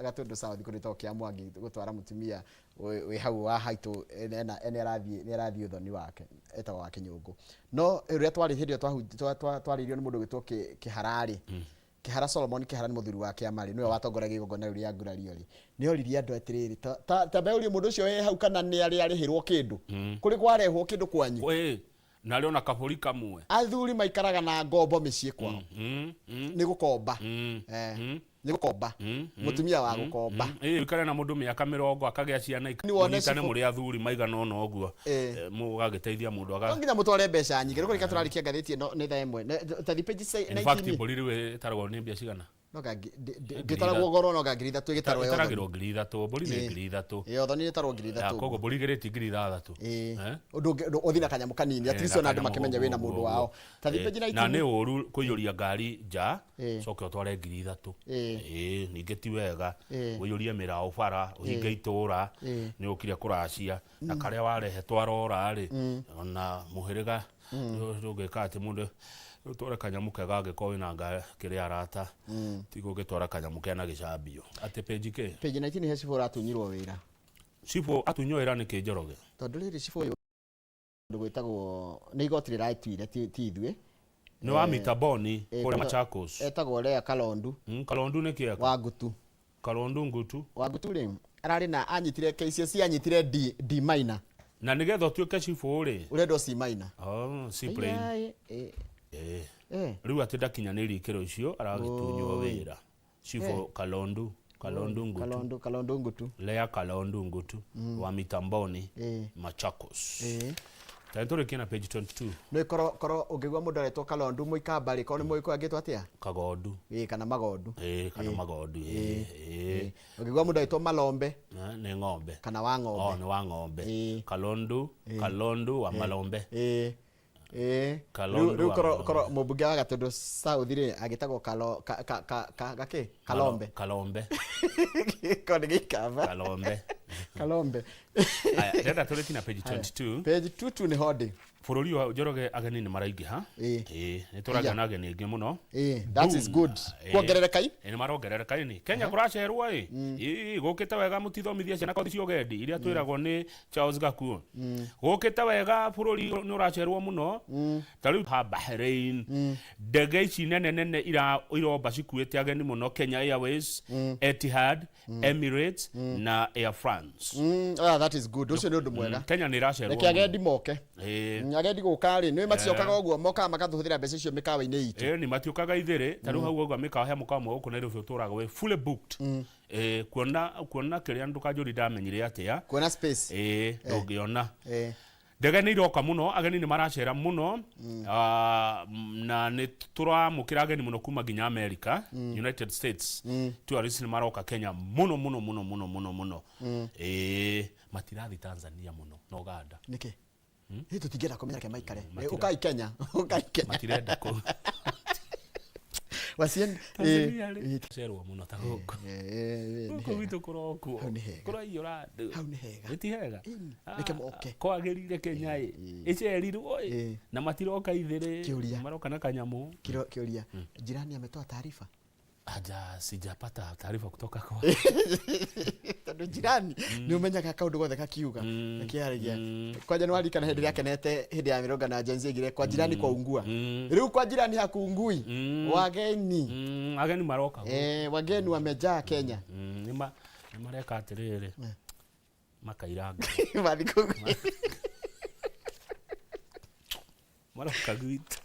Gatũndũ South kũrĩa gwĩtagwo Kĩa Mwangi gũtwara mũtumia wĩ hau wa haitũ, nĩ arathiĩ ũthoni wake, etagwo wa Kĩnyũngũ. No rĩrĩa twarĩ hĩndĩ ĩyo twarĩirio nĩ mũndũ ũgwĩtwo Kĩhara rĩ, Kĩhara Solomon Kĩhara nĩ mũthuri wa kĩama rĩ, nĩwe watongoragia igongona rĩu rĩa ngurario rĩ. Nĩ oririe andũ atĩrĩrĩ, ta mbe ũrie mũndũ ũcio wĩ hau kana nĩ arĩ arĩhĩrwo kĩndũ. Kũrĩ kwarehwo kĩndũ kwanyu. Na rĩo na kabũri kamwe. Athuri maikaraga na ngombo mĩciĩ kwao. Nĩ gũkomba. Nĩ gũkomba. Mũtumia wa gũkomba. Ũikare na mũndũ mĩaka mĩrongo akagĩa ciana Nĩ wone mũnyitane cibũ. mũrĩ athuri maigana ũna ũguo. Mũgagĩteithia mũndũ aga No nginya mũtware mbeca nyingĩ. Rĩu kũrĩka tũrarĩkia ngathĩti ĩno nĩ thaa ĩmwe. Ta thiĩ page In fact, 19. mbũri rĩu ĩtaragwo nĩ mbia cigana? No ndĩtaragwo goro no ngiri ithatũ ĩgĩtarwo yothe. Ĩtaragĩrwo ngiri ithatũ, mbũri nĩ ngiri ithatũ. Ũthoni ĩtarwo ngiri ithatũ. Koguo mbũri igĩrĩ ti ngiri ithathatũ. Ũndũ ũngĩ, ũthiĩ na kanyamũ kanini, at least ona andũ makĩmenye wĩna mũndũ wao. Ta thiĩ page Na 19. nĩ ũru kũiyũria ngari nja, coke ũtware ngiri ithatũ. Ningĩ ti wega ũiyũrie mĩraũ bara, ũhinge itũra, nĩ ũkire kũracia, na karĩa warehe twarora rĩ, ona mũhĩrĩga ndũngĩka atĩ mũndũ ũtware kanyamũ kega angĩkorwo wĩna ngari kĩrĩa arata, tiga ũgĩtwara kanyamũ kena gĩcambio. Atĩ page kĩ? Page 19 he cibũ ũratunyirwo wĩra. Cibũ atunywo wĩra nĩkĩ Njoroge? Tondũ rĩrĩ cibũ ũyũ ũndũ gwĩtagwo nĩ igoti rĩraituire ti ithuĩ. Nĩ wa Mitaboni kũrĩa Machakos. Etagwo Lea Kalondu. Kalondu nĩ kĩ eka? Wa Ngutu. Kalondu Ngutu. Wa Ngutu rĩ, ararĩ na anyitire KCSE anyitire D minor. Na nĩgetha ũtuĩke cibũ rĩ? Ũrendwo C minor. Oh, C plain. Rĩu atĩ ndakinyanĩirie ikĩro icio aragĩtunywo wĩra. Cibũ Kalondu, Kalondu Ngutu. Kalondu, Kalondu Ngutu. Lea Kalondu Ngutu wa Mitamboni, Machakos. Ta tũrĩkie na page 22. Nĩ korwo ũngĩigua mũndũ aretwo Kalondu mũikamba rĩ, korwo nĩ mũgĩkũyũ angĩtwo atĩa? Kagondu. Kana Magondu. Kana Magondu. Ũngĩigua mũndũ aretwo Malombe. Nĩ ng'ombe. Kana wa ng'ombe. Oh, nĩ wa ng'ombe. Kalondu, Kalondu wa Malombe. Ĩĩ. Kalondu Rĩu wa korwo Malombe. korwo mũmbunge wa Gatũndũ South rĩ agĩtagwo Kalo ka ka ka ka gakĩ Kalombe. Kalombe. Korwo nĩ gĩikamba. Kalombe. Kalombe. Aya, ndĩrenda tũrĩki na page Haya. 22. Page 22 nĩ hondĩ. Bũrũri wa Njoroge ageni nĩ maraingĩha. Ĩĩ, nĩ tũragĩa na ageni aingĩ mũno. Ĩĩ, that is Boom. good. Ĩĩ. Kuongerereka i? Ĩĩ, nĩ marongerereka ĩni. Kenya kũracerwo ĩ. Ĩĩ, gũkĩte wega mũtithomithia ciana kothi cia ũgendi iria twĩragwo nĩ Charles Gakuo. Gũkĩte wega bũrũri nĩ ũracerwo mũno. Ta rĩu ha Bahrain. Ndege ici nene nene iromba cikuĩte ageni mũno Kenya Airways, Etihad, Emirates na Air France. Ah, that is good. Ũcio nĩ ũndũ mwega. Kenya nĩ ĩracerwo. Reke mũno. agendi moke. Ĩĩ. Agendi gũka rĩ, nĩ maticookaga ũguo, mokaga makatũhũthĩra mbeca icio mĩkawa-inĩ itũ. Ĩĩ ni matiũkaga ithĩrĩ ta rĩu hau ũguo mĩkawa he mũkawa ũmwe gũkũ Nairobi ũtũraga wĩ fully booked. Ĩĩ, kuona kuona kĩrĩa ndũkanjũri ndamenyire atĩa. Kuona space. Ĩĩ, ndũngĩona. Ĩĩ. Ndege nĩ iroka mũno, ageni nĩ maracera mũno. Ah, na nĩ tũramũkĩra ageni mũno kuma nginya America, United States. Tourists nĩ maroka Kenya mũno mũno mũno mũno mũno mũno. Ĩĩ, matirathi Tanzania mũno na Uganda. Nĩkĩ? Ĩ tũtingĩenda kũmenya reke maikare. Matira- Ũkai Kenya, ũkai Kenya. Matirenda kũ. Wacien Tanzania rĩ, cerwo mũno ta gũkũ. Gũkũ Gũkũ gwitũ kũrokwo. Hau nĩ hega. Kũraiyũra andũ. Hau nĩ hega. Ĩ ti hega? Reke moke. Kwagĩrire Kenya ĩ. Ĩcerirwo ĩ. Na matiroka ithĩrĩ. Kĩũria. Maroka na kanyamũ. Kĩũria. Jirani ametoa taarifa? Aja sijapata taarifa kutoka kwa. Tondũ jirani nĩ ũmenyaga kaũndũ gothe gakiuga gakĩaragia. Kwanja nĩ waririkana hĩndĩ ĩrĩa akenete hĩndĩ ya mĩrũngano ya Gen Z aigire kwa jirani kwa ungua. Rĩu kwa jirani hakungui. Wageni. Ageni maroka. Eh, wageni wamejaa Kenya. Nĩ mareka atĩrĩrĩ. Makaira Mathi kũu. Maroka gwitũ.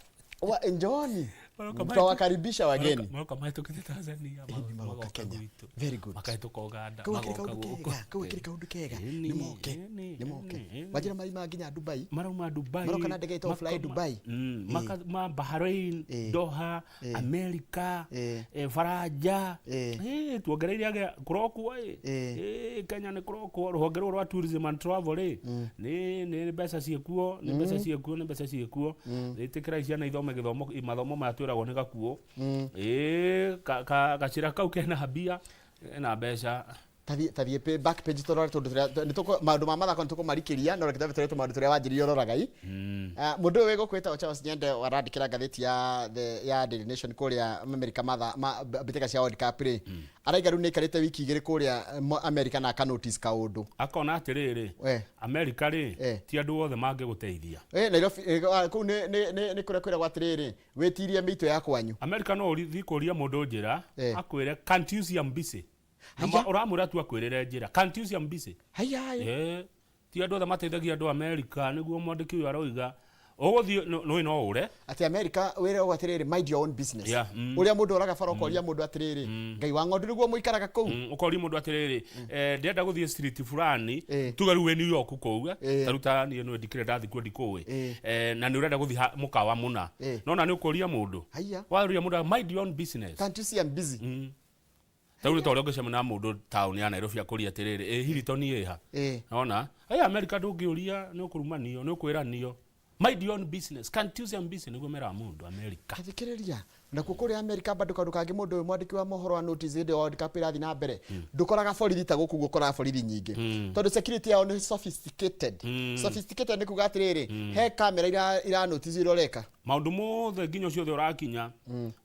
Wa njooni. Maroka Tutawakaribisha wageni. Maroka mahĩtũkĩte Tanzania. Maroka Kenya. Very good. Makahĩtũka Uganda. Kau gakĩrĩ Magoka kaũndũ gũkũ. kega, kau gakĩrĩ kaũndũ kega. Ĩni, Nĩ moke. ĩni, Nĩ moke. ĩni, ĩni. Wanjĩra marima nginya Dubai. Marauma Dubai. Maroka na ndege ĩtagwo Fly Dubai. Maka ma Bahrain, Doha, America, Faranja. Tuongereire age kũrokwo ĩ. Kenya nĩ kũrokwo rũhonge rũrũ rwa tourism and travel rĩ. Nĩ mbeca ciĩkuo, nĩ mbeca ciĩkuo, nĩ mbeca ciĩkuo. Ĩtĩkĩrai ciana ithome gĩthomo mathomo maya twĩragwo nĩ gakuo. Gacĩra kau kena mbia, kena mbeca. Tathiĩ back page tũrore tũndũ tũrĩa nĩ tũkũ maũndũ ma mathako nĩ tũkũmarikĩria no reke twambe tũrore tũmaũndũ tũrĩa wanjĩrĩire ũroraga i. Mũndũ ũyũ wĩ gũkũ wĩtagwo Charles Nyende warandĩkĩra ngathĩti ya the ya Daily Nation kũrĩa America matha ma mbĩtĩka cia World Cup rĩ araiga rĩu nĩ aikarĩte wiki igĩrĩ kũrĩa America na aka notice kaũndũ. Akona atĩrĩrĩ, America rĩ ti andũ othe mangĩgũteithia. Nairobi kũu nĩ kũrĩa kwĩragwo atĩrĩrĩ wĩtirie mĩitũ ya kwanyu. America no ũthiĩ kũria mũndũ njĩra akwĩre can't you see I'm busy. Na ũramwĩra tu akwĩrĩre njĩra can't you see I'm busy. Haya. Ti andũ othe mateithagia andũ America nĩguo mwandĩki ũyũ aroiga. Ũgũthiĩ nĩ no ũre. Atĩ America wĩragwo atĩrĩrĩ mind your own business. Yeah, Ũrĩa mũndũ oraga bara ũkoria mũndũ atĩrĩrĩ Ngai wa ng'ondu nĩguo mũikaraga kũu. Ũkoria mũndũ atĩrĩrĩ ndĩrenda gũthiĩ street fulani tuge rĩu wĩ New York kũu ta rĩu ta niĩ nĩ ndikĩrĩ ndathiĩ kuo ndikũĩ na nĩ ũrenda gũthiĩ mũkawa mũna no na nĩ ũkũria mũndũ waria mũndũ mind your own business. Can't you see I'm busy? Ta rĩu nĩ ta ũrĩa ũngĩcemania na mũndũ taũni ya Nairobi akũria atĩrĩrĩ ĩ Hilton ĩ ha nona ĩ America ndũngĩũria nĩ ũkũrumanio nĩ ũkwĩranio mind your own business can't you see I'm busy nĩguo meraga mũndũ America. Thikĩrĩria nakuo kũrĩa America bado kaũndũ kangĩ mũndũ ũyũ mwandĩki wa mohoro wa notice hĩndĩ ya World Cup ĩrathiĩ na mbere ndũkoraga borithi ta gũkũ ũguo ũkoraga borithi nyingĩ tondũ security yao nĩ sophisticated. Sophisticated nĩ kuga atĩrĩrĩ he kamera ira notice ũrĩa ũreka maũndũ mothe nginya ũcio othe ũrakinya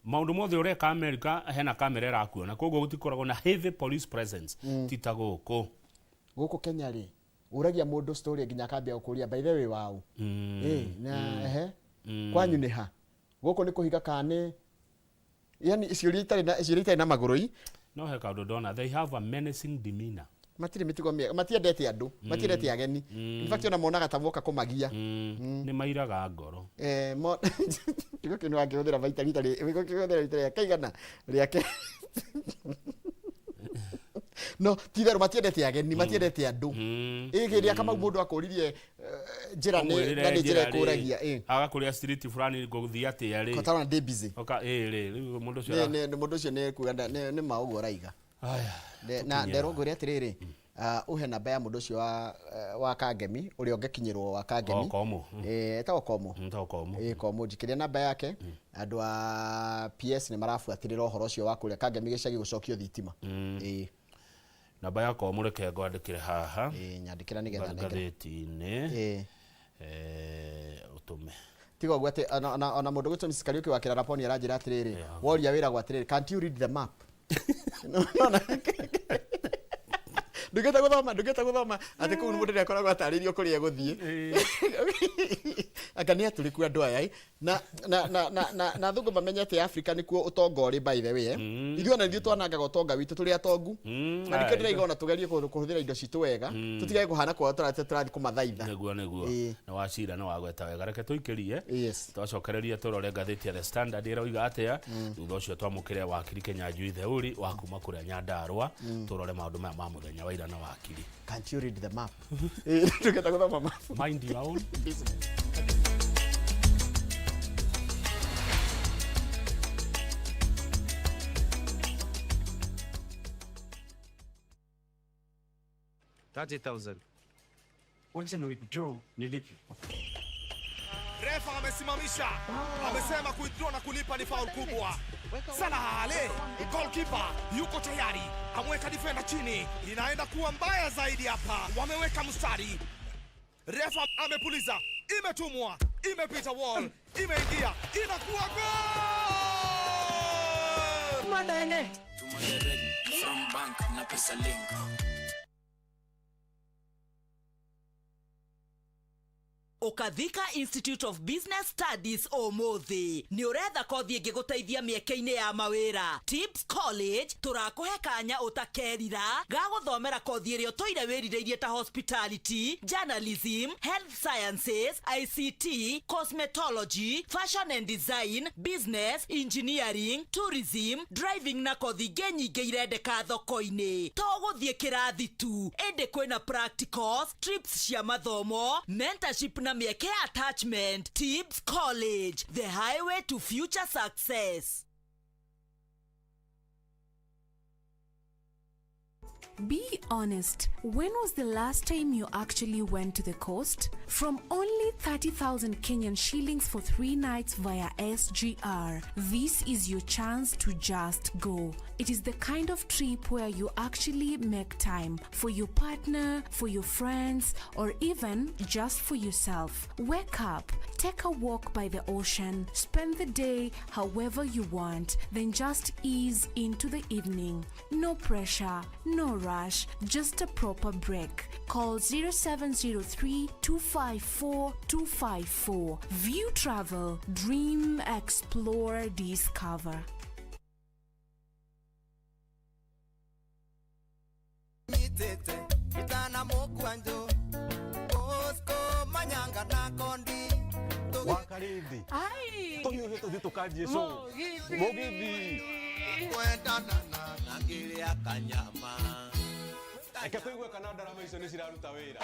maũndũ mothe ũreka America hena kamera ĩrakuona koguo gũtikoragwo na heavy police presence ti ta gũkũ. Gũkũ Kenya rĩ ũragia mũndũ story nginya akambia gũkũria by the way wao na ehe kwanyu nĩ ha gũkũ nĩ kũhiga kana nĩ yani ciũria itarĩ na ciũria itarĩ na magũrũ i No he kaũndũ ndona they have a menacing demeanor. Matirĩ mĩtugo mĩega matiendete andũ matiendete ageni in fact ona monaga ta moka kũmagia. Nĩ mairaga ngoro. Kiugo kĩu nĩ wakĩhũthĩra maita rita rĩ rita rĩa kaigana rĩake no ti itherũ matiendete ageni matiendete andũ ĩ hĩndĩ ĩrĩa Kamau mũndũ akũririe njĩra nĩ na nĩ njĩra ĩkũragia agakũria street fulani ngũthiĩ atĩa rĩ Kotarona ndĩ busy. Oka ĩ rĩ rĩu mũndũ ũcio Nĩ mũndũ ũcio nĩ kuga nĩ ma ũguo araiga. Aya, Na nderwo ngwĩre atĩrĩrĩ Uhe namba ya mũndũ ũcio wa wa Kangemi ũrĩa ũngĩkinyĩrwo wa Kangemi. Oh, Komu. Eh, etagwo Komu. Etagwo Komu. Eh, Komu njikĩria namba yake. Andũ a PS nĩ marabuatĩrĩra ũhoro ũcio wa kũrĩa Kangemi gĩcagi gũcokio thitima. Ĩĩ. Namba ya Komu reke ngwandĩkĩre haha. Ĩĩ, nyandĩkĩra nĩgetha nengere. Ngathĩti-inĩ. Ĩĩ. Ũtũme. Tiga ũguo atĩ ona mũndũ gwĩtwo Mrs. Kariuki wa Kĩraraponi aranjĩra atĩrĩrĩ, woria wĩragwo atĩrĩrĩ, can't you read the map? Ndungĩte gũthoma, ndungĩte gũthoma atĩ kũu mũndũ nĩakoragwo atarĩirio kũrĩa egũthiĩ. Anga nĩ atũrĩku andũ aya ĩ. Na na na na na na athũngũ mamenye atĩ Africa nĩkuo ũtonga ũrĩ by the way eh. Ithuĩ ona ithuĩ twanangaga ũtonga witũ tũrĩ atongu. Na nĩkĩo ndĩraiga ona tũgerie kũhũthĩra indo citũ wega, tũtigage kũhana kwao tũrathiĩ kũmathaitha. Nĩguo nĩguo. Nĩ wacira nĩ wagweta wega, reke tũikĩrie. Yes. Twacokereria tũrore ngathĩti ya The Standard ĩroiga atĩa. Thutha ũcio twamũkĩre wakiri Kĩnyanjui Theuri wa kuma kũrĩa Nyandarũa, tũrore maũndũ maya ma mũthenya wa ira na wakiri. Can't you read the map? Ndungĩte gũthoma map. Mind your own business. Thousand. Wacha ni withdraw nilipe. Refa amesimamisha, amesema kuwithdraw na kulipa ni faul kubwa. Salah Ale, goalkeeper yuko tayari, ameweka defender chini, inaenda kuwa mbaya zaidi hapa. Wameweka mstari, refa amepuliza, imetumwa, imepita wall, imeingia, inakuwa goal! Madenge. Tuma direct from bank na pesa link. Ũkathika Institute of Business Studies ũmũthĩ nĩ ũretha kothi ĩngĩgũteithia mĩeke-inĩ ya mawĩra. Tips College tũrakũhe kanya ũtakerira ga gũthomera kothi ĩrĩa ũtũire wĩrirĩirie ta hospitality, journalism, health sciences, ICT, cosmetology, fashion and design, business, engineering, tourism, driving na kothi ingĩ nyingĩ irendeka thoko-inĩ. To gũthiĩ kĩrathi tu, ĩndĩ kwĩna practicals, trips cia mathomo, mentorship na mĩeke ya attachment. Tips College, the highway to future success. Be honest, when was the last time you actually went to the coast? From only 30,000 Kenyan shillings for 3 nights via SGR, this is your chance to just go. It is the kind of trip where you actually make time for your partner, for your friends, or even just for yourself. Wake up, take a walk by the ocean, spend the day however you want, then just ease into the evening. No pressure, no rush, just a proper break. Call 0703 254 254. View Travel, dream, explore, discover. Nyitĩte itana mũkwanjũ Bosco manyanga na kondi Wakarithi tũhiũhe tũthiĩ tũkanjie show. Mũgithi. Mũgithi. Kwendana na ngĩrĩa kanyama. Reke tũigue kana ndarama icio nĩ ciraruta wĩra.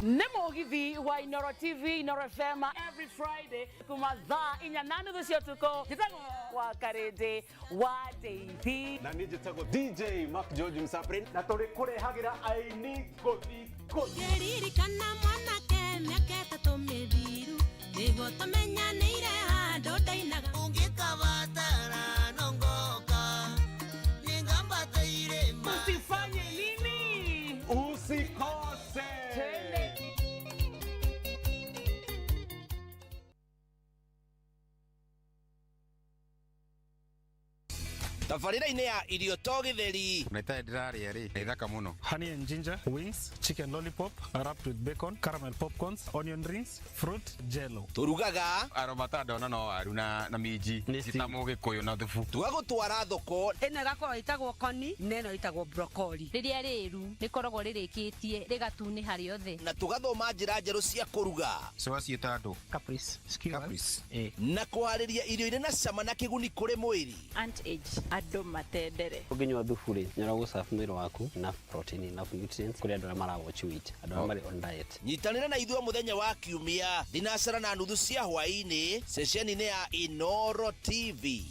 Nĩ mũgithi wa Inoro TV, Inoro FM every Friday kuma thaa inya na nuthu cia ũtukũ. Njĩtagwo wa Karĩndĩ wa Ndeithi. Na niĩ njĩtagwo DJ Mark George Msaprin na tũrĩ kũrehagĩra aini ngũthi ngũthi. Ngĩririkana mwanake mĩaka ĩtatũ mĩthiru nĩguo tũmenyanĩire handũ ndainaga. Ũngĩkabatara no ngoka nĩngambata irĩma. Usifanye nini? Usikose. Twende. Tabarĩra-inĩ ya irio to gĩtheri. Na itarĩ ndĩrarĩa rĩ, nĩ thaka mũno. Honey and ginger wings, chicken lollipop wrapped with bacon, caramel popcorns, onion rings, fruit, jello. Tũrugaga Aromata ndona no waru na minji cita mũgĩkũyũ na thubu. Tũgagũtwara thoko. Ĩno ĩgakorwo ĩtagwo koni na ĩno ĩtagwo brokoli. Rĩrĩa rĩru rĩkoragwo rĩrĩkĩtie rĩgatunĩha rĩothe. Na tũgathoma njĩra njerũ cia kũruga. Ciwaciĩta andũ. Caprice. Caprice. Na kũharĩria irio irĩ na cama na kĩguni kũrĩ mwĩrĩ. Aunt age. Andũ matendere. Ũngĩnyua thubu rĩ, nĩ ũragũ serve mwĩrĩ waku enough protein, enough nutrients kũrĩ andũ arĩa mara watch weight, andũ arĩa marĩ on diet. Nyitanĩra na ithuĩ mũthenya wa kiumia thinacara na nuthu cia hwaĩ-inĩ ceceni-inĩ ya Inoro TV.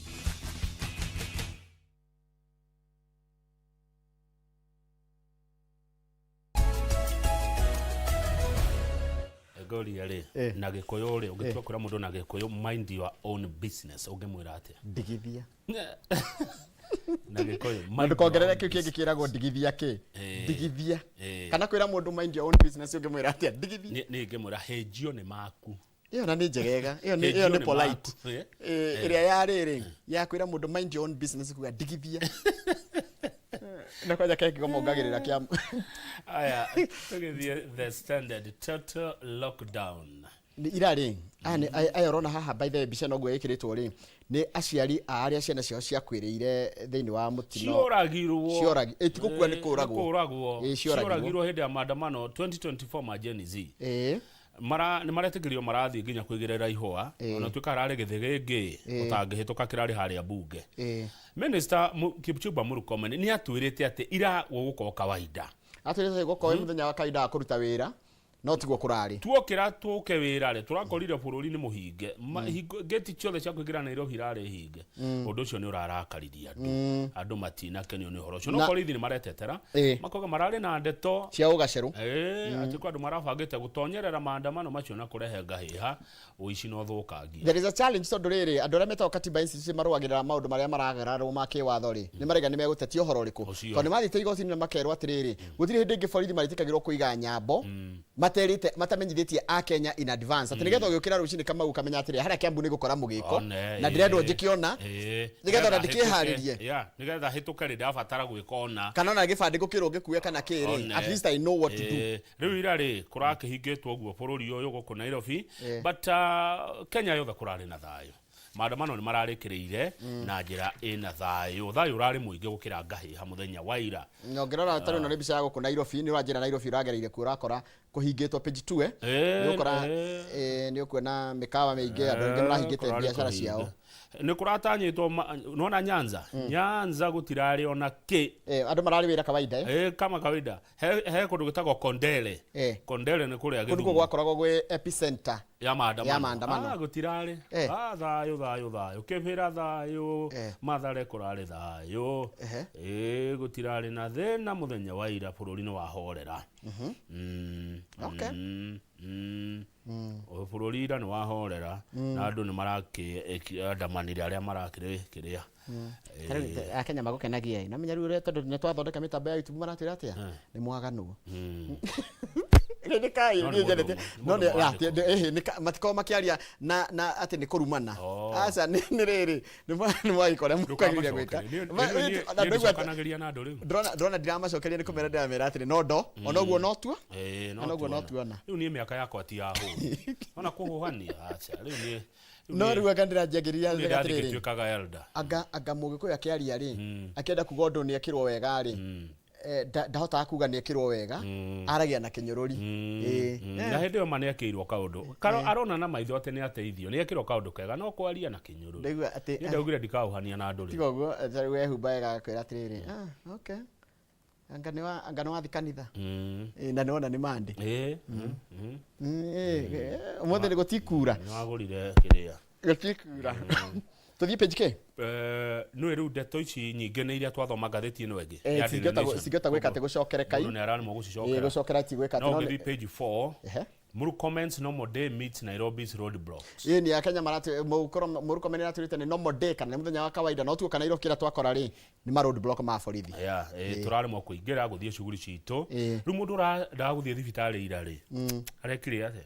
Ngoria rĩ, na gĩkũyũ rĩ, ũngĩtua kwĩra mũndũ na gĩkũyũ mind your own business, ũngĩmwĩra atĩa? Ndigithia. Na gĩkũyũ Na ndũkongerere kĩu kĩngĩ kĩragwo ndigithia kĩ. Ndigithia. Kana kwĩra mũndũ mind your own business ũngĩmwĩra atĩa? Ndigithia. Nĩ ingĩmwĩra hĩnjio nĩ maku. Ĩyo na nĩ njegega. Ĩyo nĩ Hĩnjio ĩyo nĩ nĩ polite. maku. Ĩrĩa ya rĩrĩ ya kwĩra mũndũ mind your own business kuga ndigithia. Na kwanja keki komongagĩrĩra kĩa Aya, tũgĩthiĩ The Standard, total lockdown. Nĩ ira rĩ, aya nĩ aya ũrona haha, by the way, mbica noguo ĩkĩrĩtwo rĩ, nĩ aciari a arĩa ciana ciao ciakuĩrĩire thĩinĩ wa mũtino. Cioragirwo. Ti gũkua, nĩ kũragwo. Kũragwo. Ĩ, cioragirwo. Cioragirwo hĩndĩ ya maandamano 2024 ma Gen Z. Mara nĩ maretĩkĩrio marathiĩ nginya kũigĩrĩra ihũa, ona tuĩka hararĩ gĩthĩ gĩngĩ ũtangĩhĩtũka kĩrarĩ harĩa bunge. Minister Kipchumba Murkomen nĩ atwĩrĩte atĩ ira gũgũkorwo kawaida. Atwĩrĩte gũkorwo mũthenya wa kawaida wa kũruta wĩra, no tiguo kũrarĩ. Tuokĩra tũke wĩra rĩ, tũrakorire bũrũri nĩ mũhinge. Gate ciothe cia kũingĩra Nairobi irarĩ hinge. Ũndũ ũcio nĩ ũrarakaririe andũ. Andũ matinakenio nĩ ũhoro ũcio. No borithi nĩ maretetera, makoiga mararĩ na ndeto cia ũgacerũ. Atĩ kwĩ andũ marabangĩte gũtonyerera maandamano macio na kũrehe ngahĩha, ũici na ũthũkangia. There is a challenge tondũ rĩrĩ, andũ arĩa metagwo Katiba Institute marũagĩrĩra maũndũ marĩa maragararwo ma kĩwatho rĩ, nĩ maraiga nĩ megũtetia ũhoro ũrĩkũ, tondũ nĩ mathiĩte igoti-inĩ na makerwo atĩrĩrĩ, gũtirĩ hĩndĩ ĩngĩ borithi marĩtĩkagĩrwo kũiga nyambo materĩte, matamenyithĩtie a Kenya in advance, atĩ nĩgetha ũgĩũkĩra rũcinĩ Kamau ũkamenya atĩrĩ, harĩa Kiambu nĩ gũkora mũgĩko na ndĩrendwo njĩkĩona nĩgetha ona ndikĩharĩrie. Yeah, nĩgetha hĩtũke rĩ, ndabatara gwĩka ona kana ona gĩbandĩ gũkĩrwo ngĩkue kana kĩrĩ, at least I know what to do. Rĩu ira rĩ, kũrakĩhingĩtwo ũguo bũrũri ũyũ gũkũ Nairobi, but Kenya yothe kũrarĩ na thayũ. Maandamano nĩ mararĩkĩrĩire na njĩra ĩna thayũ. Thayũ ũrarĩ mũingĩ gũkĩra ngahĩha mũthenya wa ira. Na ũngĩrora ta rĩu ĩno nĩ mbica ya gũkũ Nairobi, nĩ ũranjĩra Nairobi ũragereire kuo ũrakora kũhingĩtwo page 2. Nĩ ũkora nĩ ũkuona mĩkawa mĩingĩ, andũ aingĩ marahingĩte Kũrarĩ biacara kũhinge. ciao. Nĩ kũratanyĩtwo nona Nyanza, Nyanza gũtirarĩ ona kĩ. Andũ mararĩ wĩra kawaida, eh? Kama kawaida. He kũndũ gwĩtagwo Kondele. Kondele nĩ kũrĩa Kũndũ kũu Gĩthumo. gwakoragwo gwĩ epicenter ya maandamano. Ya maandamano. Gũtirarĩ. Thayũ, thayũ, thayũ. Kĩbĩra thayũ. Mathare kũrarĩ thayũ. Gũtirarĩ na thĩna mũthenya wa ira, bũrũri nĩ wahorera. Bũrũri ira nĩ wahorera na andũ nĩ marakĩandamanire arĩa marakĩrĩ kĩrĩa. Tarĩu Akenya magũkenagia ĩ, namenya rĩu ũrĩa tondũ nĩ twathondeka mĩtambo ya YouTube maratwĩra atĩa, nĩ mwaganwo. Nĩ kai No nĩ niĩ nyendete. mũndũ No nĩ mwandĩko. ĩhĩ, matikoragwo makĩaria na atĩ nĩ kũrumana. Aca, nĩ rĩrĩ, nĩ mwagĩka ũrĩa mũkwagĩrĩire gwĩka. Niĩ ndicokanagĩria na andũ rĩu. Ndĩrona ndiramacokeria, nĩ kũmera ndĩramera atĩrĩ no ndo ona ũguo no tua. Ona ũguo no tuona. tuona. Rĩu niĩ mĩaka yakwa ti ya hũra ona kũhũhania, aca, rĩu niĩ No rĩu anga ndĩranjiagĩrĩria rĩu ndathiĩ atĩrĩrĩ, ngĩtuĩkaga elder. Anga mũgĩkũyũ akĩaria rĩ, akĩenda kuga ũndũ nĩ ekĩrwo wega rĩ, ndahotaga kuga nĩ ekĩrwo wega, aragia na kĩnyũrũri. Na hĩndĩ ĩyo ma nĩ ekĩirwo kaũndũ. Karo arona na maitho atĩ nĩ ateithio, nĩ ekĩrwo kaũndũ kega, no kwaria na kĩnyũrũri. Ndaigua atĩ Niĩ ndaugire ndikaũhania na andũ rĩu. Tiga ũguo, ta rĩu wehumba wega agakwĩra atĩrĩrĩ, ah, okay, anga nĩ wa anga nĩ wathi kanitha. Na nĩ wona nĩ mande. Ũmũthĩ nĩ gũtikura. Nĩ wagũrire kĩrĩa. Gũtikura. Tũthiĩ page k. Nĩ rĩu ndeto ici nyingĩ nĩ iria twathoma ngathĩti ĩno ĩngĩ ya Daily Nation. Cingĩhota gwĩka atĩ gũcokereka. Mũndũ nĩ araremwo gũcicokera. Gũcokera ti gwĩka atĩ No no ũngĩthiĩ page 4, Murkomen's normal day meets Nairobi's roadblocks. Ĩ nĩ Akenya marati Murkomen aratwĩrĩte nĩ normal day kana nĩ mũthenya wa kawaida, no tuoka Nairobi kĩrĩa twakora rĩ nĩ ma road block ma borithi. Yeah, tũraremwo kũingĩra gũthiĩ shughuli citũ. Rĩu mũndũ ũrendaga gũthiĩ thibitarĩ ira rĩ, arekire atĩa?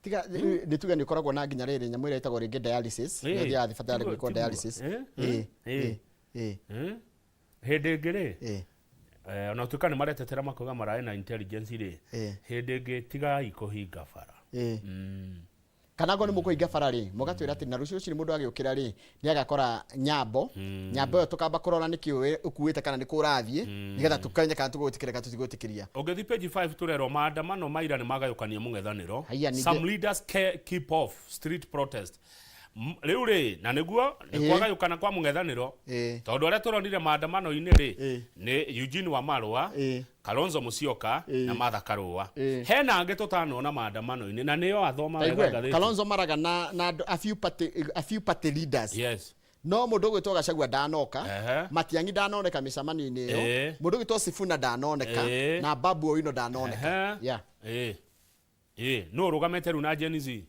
Tiga nĩ tuge nĩ ũkoragwo na nginya rĩrĩ nyamũ ĩrĩa ĩtagwo rĩngĩ dialysis, nĩ ũthiaga thibitarĩ gwĩkwo dialysis. Hĩndĩ ĩngĩ rĩ, ona tuĩka nĩ maretetera makauga mararĩ na intelligence rĩ, hĩndĩ ĩngĩ tigai kũhinga bara. Kana ngo nĩ mũkũhinga bara rĩ, mũgatwĩra atĩ na rũciũ rũcinĩ mũndũ agĩũkĩra rĩ nĩ agakora nyambo, nyambo ĩyo tũkamba kũrora nĩkĩ ũkuĩte kana nĩ kũ ũrathiĩ, nĩgetha tũkenye kana tũgwĩtĩkĩria kana tũtigwĩtĩkĩria. Ũngĩthiĩ page 5 tũrerwo maandamano maira nĩ magayũkania mũng'ethanĩro. Haiya, ningĩ- Some leaders keep off street protest. Rĩu rĩ, na nĩguo nĩ kwagayũkana kwa mũng'ethanĩro, tondũ arĩa tũronire maandamano-inĩ rĩ nĩ Eugene Wamalwa, Kalonzo Musyoka na Martha Karua. Hena angĩ tũtanona maandamano-inĩ na nĩo athoma wega Taigue, ngathĩti. Kalonzo Maraga na andũ- a few party leaders. No mũndũ ũgwĩtwo Gachagua ndanoka. Matiang'i ndanoneka mĩcemanio-inĩ ĩyo. Mũndũ ũgwĩtwo Sifuna ndanoneka. Na Babu Owino ndanoneka. Yeah. Ĩĩ, nũ ũrũgamĩte rĩu na Gen Z?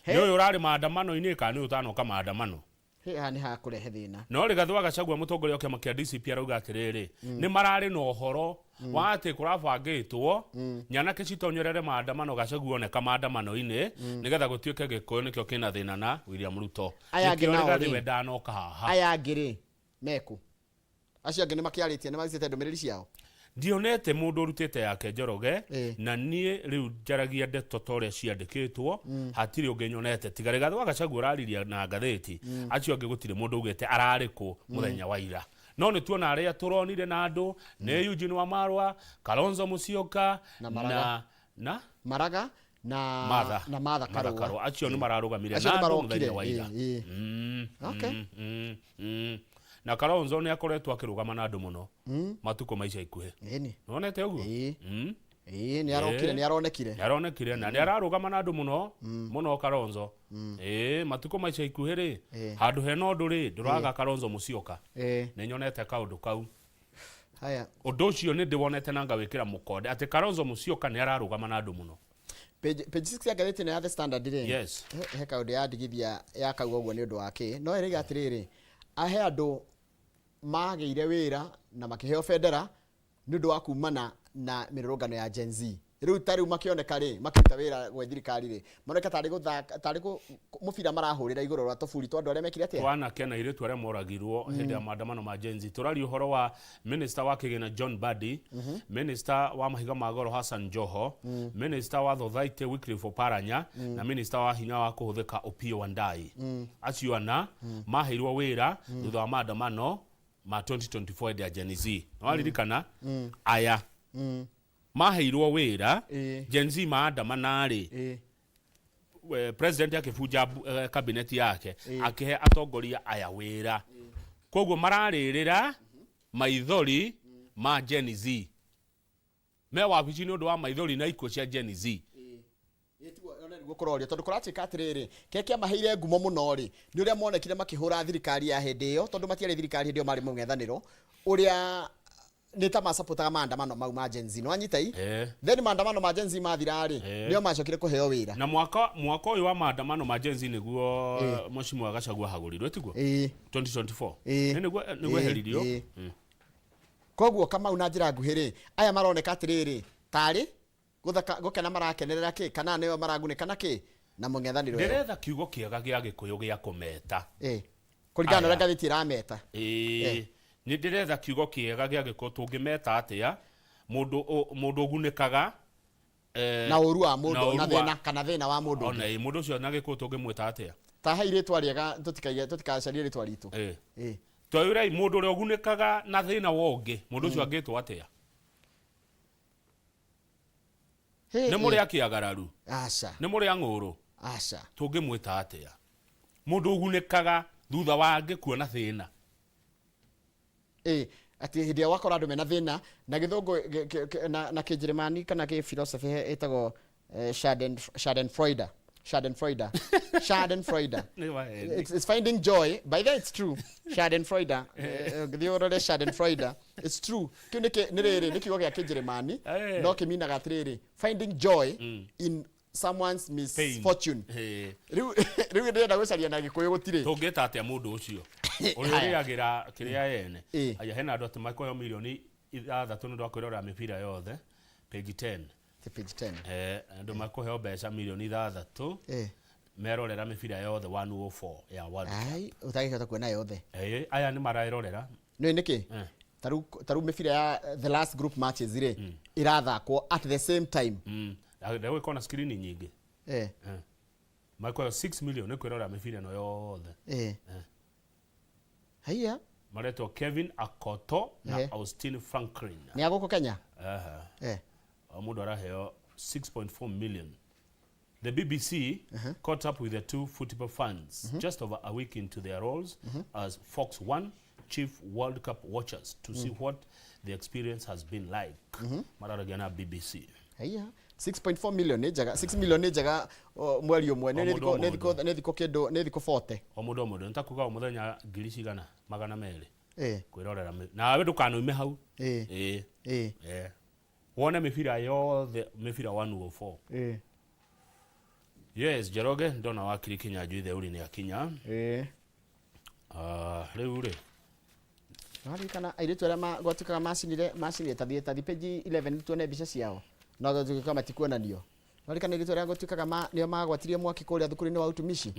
Nĩ ũyũ ũrarĩ maandamano-inĩ kana nĩ ũyũ ũtanoka maandamano? He, haha nĩ hakũrehe thĩna. No Rigathĩ wa Gachagua, mũtongoria wa kĩama kĩa DCP, arauga atĩrĩrĩ, nĩ mararĩ na ũhoro wa atĩ kũrabangĩtwo nyanake citonyerere maandamano, Gachagua oneka maandamano-inĩ, nĩgetha gũtuĩke Gĩkũyũ nĩkĩo kĩna thĩna na William Ruto. Aya angĩ Nĩkĩo nao Rigathĩ rĩ? we ndanoka haha. Aya angĩ rĩ, meku acio angĩ nĩ makĩarĩtie, nĩ marutĩte ndũmĩrĩri ciao? Ndionete mũndũ ũrutĩte yake, Njoroge. Na niĩ rĩu njaragia ndeto ta ũrĩa ciandĩkĩtwo. Hatirĩ ũngĩ nyonete tiga Rigathĩ wa Gachagua ũrariria na ngathĩti. Acio angĩ gũtirĩ mũndũ ugĩte ararĩ kũ mũthenya wa ira, no nĩ tuona arĩa tũronire na andũ nĩ Eugene Wamalwa, Kalonzo Musyoka. Na Maraga. Na Maraga na Martha. Na Martha Martha Karua. Karua. Acio nĩ mararũgamire Acio na nĩ andũ marokire. mũthenya wa ira. Okay. Na Kalonzo nĩ akoretwo akĩrũgama na andũ mũno matukũ ma ica ikuhĩ. Nĩwonete ũguo? Ĩĩ, nĩ arokire, nĩ aronekire. Nĩ aronekire na nĩ ararũgama na andũ mũno mũno Kalonzo. Ĩĩ, matukũ ma ica ikuhĩ rĩ, handũ hena ũndũ rĩ, ndũraga Kalonzo Musyoka. Nĩ nyonete kaũndũ kau. Haya. Ũndũ ũcio nĩ ndĩwonete na ngawĩkĩra mũkonde atĩ Kalonzo Musyoka nĩ ararũgama na andũ mũno. Page 6 ya ngathĩti ĩno ya The Standard rĩ, he kaũndũ yandigithia ya kauga ũguo nĩ ũndũ wa kĩ, no ĩrĩga atĩrĩrĩ, ahe andũ magĩire wĩra na makĩheo bendera nĩ ũndũ wa kumana na mĩrũrũngano ya Gen Z. Rĩu ta rĩu makĩoneka rĩ, makĩruta wĩra gwĩ thirikari rĩ, maroneka tarĩ gũthaka, tarĩ mũbira marahũrĩra igũrũ rwa tũburi twa andũ arĩa mekire atĩa? Twanake na airĩtu arĩa moragirwo hĩndĩ ya maandamano ma Gen Z. Tũraria ũhoro wa minister wa kĩgĩna John Mbadi, minister wa mahiga ma goro Hassan Joho, minister wa Thothaitĩ Wycliffe Oparanya, na minister wa hinya wa kũhũthĩka Opiyo Wandayi. Acio ana maheirwo wĩra thutha wa maandamano ma 2024 hĩndĩ ya Gen Z. Nĩwaririkana? Aya maheirwo wĩra Gen Z maandamana rĩ, president akĩbunja cabinet yake, akĩhe atongoria aya wĩra. Koguo mararĩrĩra maithori ma Gen Z, me wabici nĩ ũndũ wa maithori na ikuũ cia Gen Z. Nĩguo kũrorio, tondũ kũratuĩka atĩrĩrĩ, kĩrĩa kĩamaheire ngumo mũno rĩ, nĩ ũrĩa monekire makĩhũra thirikari ya hĩndĩ ĩyo, tondũ matiarĩ thirikari hĩndĩ ĩyo, marĩ mũng'ethanĩro, ũrĩa nĩ ta macapotaga maandamano mau ma Gen Z. Nĩwanyita i? Then maandamano ma Gen Z mathira rĩ, nĩo macokire kũheo wĩra. Na mwaka ũyũ wa maandamano ma Gen Z nĩguo Mheshimiwa Gachagua ahagũrirwo, tiguo? 2024. Nĩ nĩguo eheririo. Koguo Kamau, na njĩra nguhĩ rĩ, aya maroneka atĩrĩrĩ, tarĩ gũthaka gũkena marakenerera kĩ, kana nĩo maragunĩka na kĩ na mũng'ethanĩro ĩyo? Ndĩretha kiugo kĩega gĩa Gĩkũyũ gĩa kũmeta. Kũringana na ũrĩa Aya. ngathĩti ĩrameta. Ĩĩ, nĩ ndĩretha kiugo kĩega gĩa Gĩkũyũ tũngĩmeta atĩa mũndũ ũgunĩkaga na ũru wa mũndũ na na ũru wa- thĩna, kana thĩna wa mũndũ Ona ũngĩ. ĩ, mũndũ ũcio na Gĩkũyũ tũngĩmwĩta atĩa? Ta he irĩtwa rĩega, tũtikaige, tũtikacarie rĩtwa ritũ. Twĩrei mũndũ ũrĩa ũgunĩkaga na thĩna wa ũngĩ, mũndũ ũcio angĩtwo atĩa? Nĩ mũrĩ akĩagararu? Aca. Nĩ mũrĩ ang'ũrũ? Aca. Tũngĩmwĩta atĩa mũndũ ũgunĩkaga thutha wa angĩ kuona thĩna? Ĩ, atĩ hĩndĩ ĩrĩa wakora andũ mena thĩna, na gĩthũngũ na kĩnjĩrĩmani kana kĩ philosophy ĩtagwo Schadenfreude. Schadenfreude. Schadenfreude. Nĩ waheni. It's finding joy. By the way, it's true. Schadenfreude. Thiĩ ũrore Schadenfreude. It's true. Kĩu nĩ rĩrĩ, nĩ kiugo gĩa kĩnjĩrĩmani, no kĩminaga atĩrĩrĩ, finding joy in someone's misfortune. Rĩu ndĩrenda gũcaria na Gĩkũyũ, gũtirĩ. Tũngĩta atĩa mũndũ ũcio ũrĩa Haya. ũrĩagĩra kĩrĩa ene? Aya, hena andũ atĩ makũheo mirioni 6 nĩ ũndũ wa kwĩrorera mĩbira yothe, page 10. Ti page 10. Andũ makũheo mbeca mirioni 6 merorera mĩbira yothe 104 ya World Cup. Ai, ũtangĩhota kuona yothe. Aya nĩ marerorera. Nĩ nĩkĩ? Tarĩu mĩbira ya the last group matches rĩ, ĩrathakwo at the same time. Ndegũgĩkorwo na screen nyingĩ. Makũheo 6 million nĩ kwĩrorera mĩbira ĩno yothe. Haiya. Maretwo Kevin Akoto na Austin Franklin. Nĩ a gũkũ Kenya? Aha. O mũndũ araheo 6.4 million. The BBC caught up with the two football fans just over a week into their roles as Fox One chief World Cup watchers to see what the experience has been like. Mararagia na BBC. Haiya, 6.4 million nĩ njega, 6 million nĩ njega o, mweri ũmwe. O Nĩ mũndũ thikũ o nĩ mũndũ. thikũ nĩ thikũ kĩndũ nĩ thikũ 40. O mũndũ o mũndũ nĩtakuga o mũthenya ngiri cigana 200 kwĩrorera nawe ndũkanoime hau. Ĩĩ. Ĩĩ. Wone mĩbira yothe, mĩbira 104. Yes, Njoroge, ndona wakiri Kinyanjui Theuri nĩ akinya. Ah, rĩu rĩ Waririkana airĩtu arĩa gwatuĩkaga macinire tathi page 11 tuone mbica ciao no gwatuĩkaga matikuonanio. Waririkana airĩtu arĩa gwatuĩkaga nĩo magwatirie mwaki kũrĩa thukuru-inĩ wa utumishi,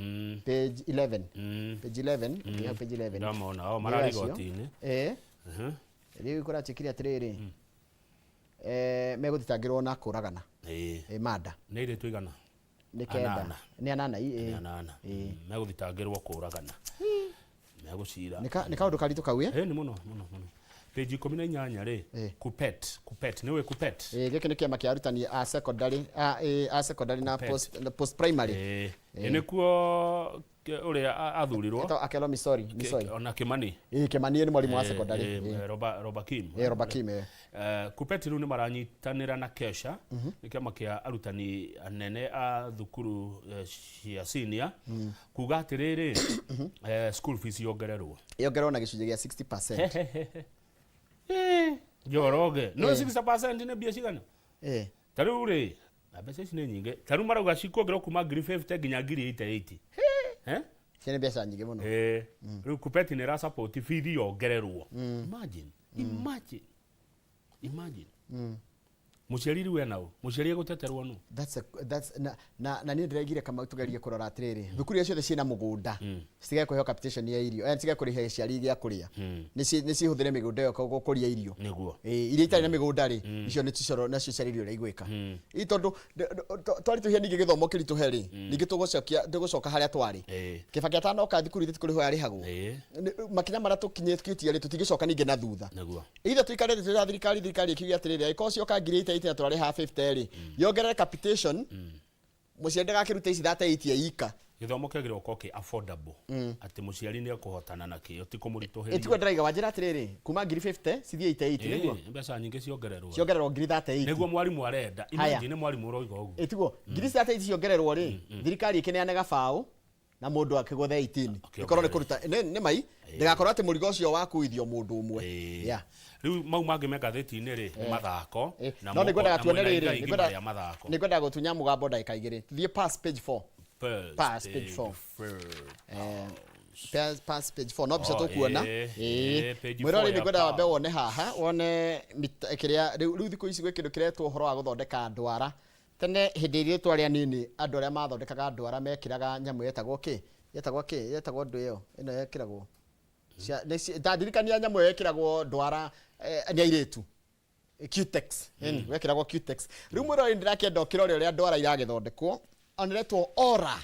page 11, page 11. Ũkĩheo page 11. Ndamona o Nĩ mararĩ acio. igoti-inĩ. Rĩu kũratuĩkire atĩrĩrĩ, megũthitangĩrwo na kũragana. Manda. Nĩ airĩtu igana? Nĩ 9. Anana. Nĩ anana. Nĩ Ĩ. anana. Megũthitangĩrwo kũragana, megũcira. Nĩ kaũndũ karitũ kau ĩ. Ĩ, nĩ mũno mũno mũno. Page 18 rĩ, kupet, kupet nĩũĩ kupet? Ĩ, gĩkĩ nĩ kĩama kĩa arutani a secondary a secondary na Kupet. post na post primary. Ĩ, nĩkuo ũrĩa athurirwo. Etagwo Akelo Misori Misoi. Ona Kimani. Ĩ, Kimani nĩ mwarimũ wa secondary. Roba Kim. Ĩ, Roba Kim, ĩ. Kupet rĩu nĩ maranyitanĩra na Kesha, nĩ kĩama kĩa arutani anene a thukuru cia senior, kuga atĩrĩrĩ, school fees yongererwo. Yongererwo na gĩcunjĩ gĩa 60%. Njoroge, no 60% nĩ mbia cigana? Ta rĩu rĩ, na mbeca ici nĩ nyingĩ. Ta rĩu marauga cikuongererwo kuma ngiri 50 nginya ngiri 80. Eh? Cia nĩ mbeca nyingĩ mũno. Rĩu kupeti nĩ ĩrasupport bithi yongererwo. Imagine, imagine, imagine. Mũciari rĩu ena ũ? Mũciari egũteterwo nũ? That's a, that's na na niĩ ndĩraigire Kamau tugerie kũrora atĩrĩrĩ, thukuru iria ciothe ciĩna mũgũnda citige kũheo capitation ya irio, citige kũrĩha aciari gĩa kũrĩa, nĩ cihũthĩre mĩgũnda ĩyo gũkũria irio. Nĩguo. Ĩ, iria itarĩ na mĩgũnda rĩ, icio nĩ cicoro nacio ciarĩrio ũrĩa igwĩka. Ĩ, tondũ twaritũhia ningĩ gĩthomo kĩritũhe rĩ, ningĩ tũgũcoka harĩa twarĩ. Kĩbaki atanoka thukuru ithe tikũrĩhwo yarĩhagwo. Makinya marĩa tũkinyĩtie rĩ, tũtingĩcoka ningĩ na thutha. Nĩguo. Either tuikare thĩ twĩra thirikari, thirikari ĩkiuge atĩrĩrĩ, angĩkorwo cioka ngiri 80 na tũrarĩha 50 rĩ, yongerere capitation, mũciari ndagakĩrute ici 38 eika. Gĩthomo kĩagĩrĩirwo gũkorwo kĩ affordable, atĩ mũciari nĩ ekũhotana nakĩo, ti kũmũritũhĩria. Ĩtiguo ndĩraiga wanjĩra atĩrĩrĩ, kuma ngiri 50 cithiĩ 88 nĩguo. Ĩ, mbeca nyingĩ ciongererwo. Ciongererwo ngiri 38. Nĩguo mwarimũ arenda. Haya. Imagine mwarimũ ũroiga ũguo. Ĩtiguo ngiri 38 ciongererwo rĩ, thirikari ĩkĩneane gabaũ na mũndũ akĩgũthe 18, ĩkorwo nĩ kũruta nĩ mai ndĩgakorwo atĩ mũrigo ũcio wakuithio mũndũ ũmwe. Yeah. Rĩu mau mangĩ me ngathĩti-inĩ rĩ, nĩ mathako na No nĩngwendaga na tuone mwĩna rĩrĩ, iga igima rĩa mathako. nĩngwendaga gũtunya mũgambo ndagĩka igĩrĩ, tuthiĩ pass page 4. Pass Pass page page 4. 4. Pass page 4 no mbica Oh, tũkuona. Page Mwĩroreri, 4 ya nĩngwendaga wambe Pass. wone haha, wone kĩrĩa rĩu thikũ ici gwĩ kĩndũ kĩretwo ũhoro wa gũthondeka ndwara. Tene hĩndĩ ĩrĩa twarĩ anini, andũ arĩa mathondekaga ndwara mekĩraga nyamũ yetagwo kĩ, yetagwo kĩ, yetagwo ndũ ĩyo ĩno yekĩragwo ndandirikania nyamũ ĩyo yekĩragwo ndwara, nĩ airĩtu. Cutex. Yani wekĩragwo Cutex. Rĩu mwĩroreri, ndĩrakĩenda ũkĩrore ũrĩa ndwara iragĩthondekwo, oneretwo ora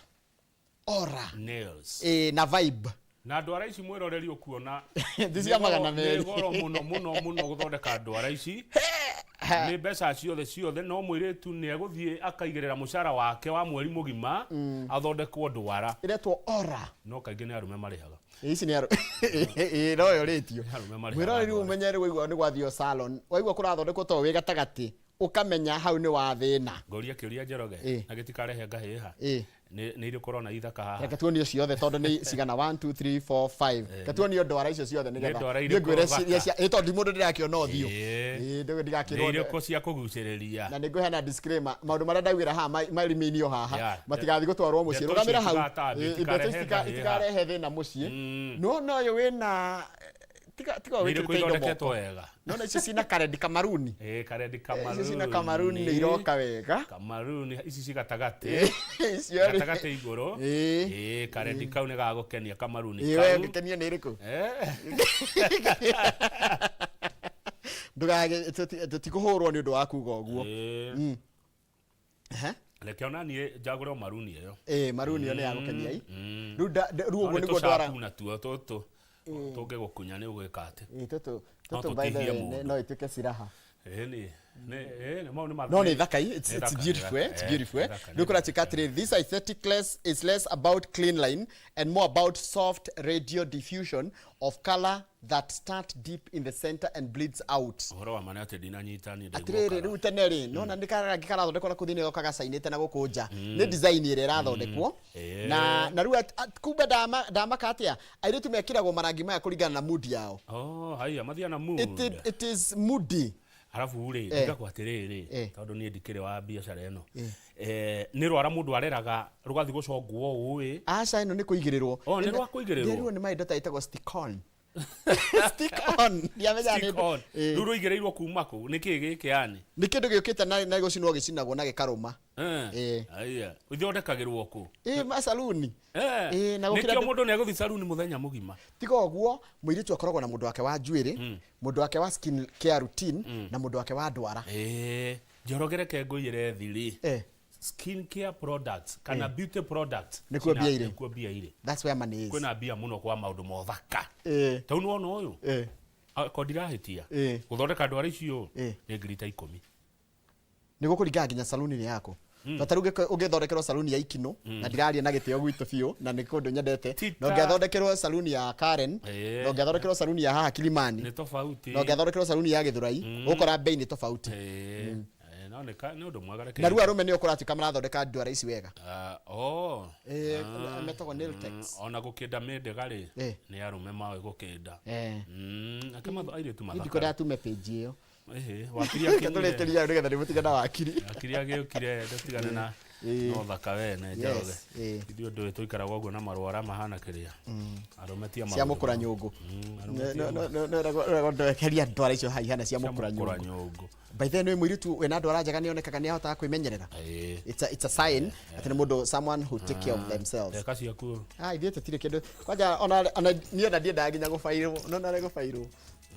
ora Nails. Ĩ, na vibe. Na ndwara ici, mwĩroreri, ũkuona Ti cia 200. nĩ goro mũno mũno mũno gũthondeka ndwara ici, nĩ mbeca ciothe ciothe, no mũirĩtu nĩ egũthiĩ akaigĩrĩra mũcara wake wa mweri mũgima athondekwo ndwara. Ĩretwo ora. No kaingĩ nĩ arũme marĩhaga. Ĩ, ici nĩ arũ ĩ, no yũrĩtio. Arũme marĩhaga Mwĩroreri, ndwara. ũmenye rĩ, waigua nĩ gwathio salon, waigua kũrathondekwo to wĩ gatagatĩ, ũkamenya hau nĩ wa thĩna. Ngũria kĩũria, Njoroge, na gĩtikarehe ngahĩha. Nĩ irĩkũ ũrona ithaka haha? Reke tuonio ciothe tondũ nĩ cigana? 1 2 3 4 5. Reke tuonio ndwara icio ciothe Nĩ nĩgetha ndwara niĩ irĩkũ ngwĩre thaka? iria ĩ, tondũ mũndũ ndĩrakĩona ũthiũ. Ĩ, Nĩ ndĩgakĩrwo. irĩkũ cia kũgucĩrĩria? Na nĩ ngũheana disclaimer, maũndũ marĩa ndaugĩra haha mariminio haha matigathiĩ gũtwarwo mũciĩ. Ndeto Rũgamĩra icio hau. itigatambio, Ĩ, ndeto ici itikarehe ngahĩha. itikarehe thĩna mũciĩ. No na ũyũ wĩna tiga Nĩ irĩkũ wĩkĩrĩte indo ithondeketwo moko. wega? Nona icio cina karendi kamaruni. Ĩ, karendi Icio cina kamaruni. kamaruni nĩ iroka wega. Kamaruni ici ci gatagatĩ. Icio rĩ. Gatagatĩ igũrũ. Ĩ, karendi kau nĩ gagũkenia, kamaruni Ĩ, we kau. ũngĩkenio nĩ ĩrĩkũ? Ndũgage tũtikũhũrwo nĩ ũndũ wa kuga ũguo. Ehe. Reke ona niĩ njagũre o maruni ĩyo. Ĩ, maruni ĩyo nĩ ya gũkenia i. Rĩu rĩu No ũguo nĩ nĩguo ndwara. tũcapu natuo tũtũ tũngĩgũkunya nĩ ũgwĩka atĩ? Ĩ, tũtũ No tũtũ by the tũtihie way mũndũ. no ituĩke siraha. Ĩni. Mau nĩ No nĩ thaka, Nĩ it's thaka, nĩ beautiful, thaka, it's beautiful, nĩ eh. thaka, Rĩu kũratuĩka atĩrĩ, this aesthetic less is less about clean line and more about soft radio diffusion of color that start deep in the center and bleeds out. Ũhoro wa ma nĩ atĩ ndinanyita niĩ ndaigua. Atirĩrĩ, rĩu tene rĩ, nona nĩ karangi karathondekwo na kũu thĩinĩ goka gacainĩte na gũkũ nja. Nĩ design ĩrĩa ĩrathondekwo. Na rĩu kumbe ndamaka atĩa, airĩtu mekĩragwo marangi maya kũringana na mood yao. Oh, haiya, mathiana mood. It is moody. Arabu rĩ, ndigakwo atĩrĩrĩ, tondũ niĩ ndikĩrĩ wa biacara ĩno. Nĩ rwara mũndũ areraga rũgathiĩ gũcongwo ũũ ĩ? Aca, ĩno nĩ kũigĩrĩrwo. Oh, nĩ rwa kũigĩrĩrwo? Ndĩrwo nĩ maindo ta ĩtagwo stick on. Stick on. Ndiamenyaga Stick on. Rĩu rũigĩrĩirwo kuma kũ? Nĩ kĩĩ gĩkĩ yani? Nĩ kĩndũ gĩũkĩte na gũcinwo gĩcinagwo na gĩkarũma. Aya, ithondekagĩrwo kũ? Ĩ macaruni. Na gũkĩra Nĩkĩo mũndũ nĩ agũthiĩ caruni mũthenya mũgima. Tiga ũguo, mũirĩtu akoragwo na mũndũ wake wa njuĩrĩ, mũndũ wake wa skin care routine, na mũndũ wake wa ndwara. Njoroge, reke ngũiyĩre thiri. Skin care products kana beauty products Nĩkuo mbia irĩ. Nĩkuo mbia irĩ. That's where money is. Kwĩna mbia mũno kwa maũndũ ma ũthaka. Tau nĩwona ũyũ, ko ndirahĩtia, gũthondeka ndwara icio nĩ 10,000. Nĩ gũkũringana nginya saluni-inĩ yaku. Ta rĩu ũngĩthondekerwo saluni ya Ikinũ, na ndiraria na gĩtĩo gwitũ biũ, na nĩ kũndũ nyendete, na ũngĩathondekerwo saluni ya Karen, na ũngĩathondekerwo saluni ya haha Kilimani, nĩ tofauti, na ũngĩathondekerwo saluni ya Gĩthũrai, ũgũkora bei nĩ tofauti. No nĩ nĩ ũndũ mwega, reke Na rĩu arũme nĩo kũratuĩka marathondeka ndwara ici wega. Ah, oh. Metagwo nail techs. Ona gũkĩnda mĩndĩga rĩ, nĩ arũme maoĩ gũkĩnda. Ake airĩtu Niĩ ndikwenda tume page ĩyo. Ĩhĩ, wakiri Reke akinyire. tũrĩkĩrie hau nĩgetha ndĩmũtige na wakiri. Wakiri agĩũkire ndũtigane na no thaka we ne Njoroge. Ithuĩ ndũĩ tũikaraga ũguo na marwara mahana kĩrĩa. Arũme tia Cia maũndũ mũkũra mao. nyũngũ. Arũme tia No ndoekeria ndwara icio haihana cia mũkũra mũkũra nyũngũ. nyũngũ. By the way, mũirĩtu wĩna ndwara njega nĩ onekaga nĩ ahotaga kwĩmenyerera. It's a sign atĩ nĩ mũndũ, someone who take care of themselves. Eka ciaku. Ah, ithuĩ tũtirĩ kĩndũ kwanja, ona niĩ ona ndiendaga nginya gũbairwo, no narĩ gũbairwo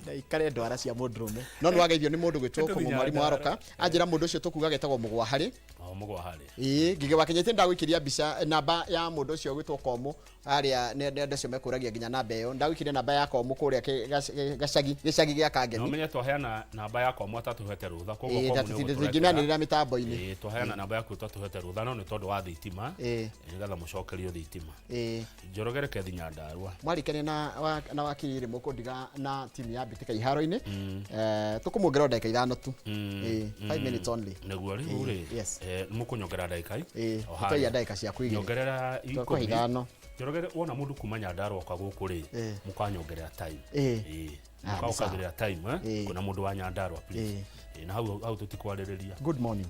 ndaikare ndwara cia mũndũrũme, no nĩ wageithio nĩ mũndũ gwĩtwo Tũthiĩ kũmũ mwarimũ ndwara. waroka anjĩra mũndũ ũcio tũkuga getagwo mũgwa harĩ. O mũgwa harĩ. Ĩĩ, Ngige wa Kenyete, ndagũikĩria mbica namba ya mũndũ ũcio gwĩtwo Komũ arĩa nĩ andũ acio mekũragia nginya namba ĩyo. Ndagũikĩria namba ya Komũ kũrĩa gacagi gĩcagi gĩa Na Kangemi. ũmenye twaheana namba ya Komũ atatũhete rũtha, koguo Ĩĩ, Komũ nĩ ũgũtũrekera. tũtingĩmĩanĩrĩra mĩtambo-inĩ. Ĩĩ, twaheana namba yaku tatũhete rũtha, no nĩ tondũ wa thitima, nĩgetha mũcokerio thitima. Njoroge, reke thi Nyandarua. Mwarikania na wakiri rĩ, mũkũndiga na timu ya mbĩtĩka iharo-inĩ. Tũkũmuongerera o ndagĩka 5 tu. 5 minutes only. Nĩguo rĩu rĩ, Yes. Mũkũnyongerera ndagĩka o Tũtoia harĩa. ndagĩka ciaku 2. Nyongerera Tũkũhe 10. 5. Njoroge, wona mũndũ kuma Nyandarua oka gũkũ rĩ, mũkanyongerera time. Ah, nĩ sawa. Mũkaongerera time, kwĩna mũndũ wa Nyandarua, please. Na hau hau tũtikwarĩrĩria. Good morning.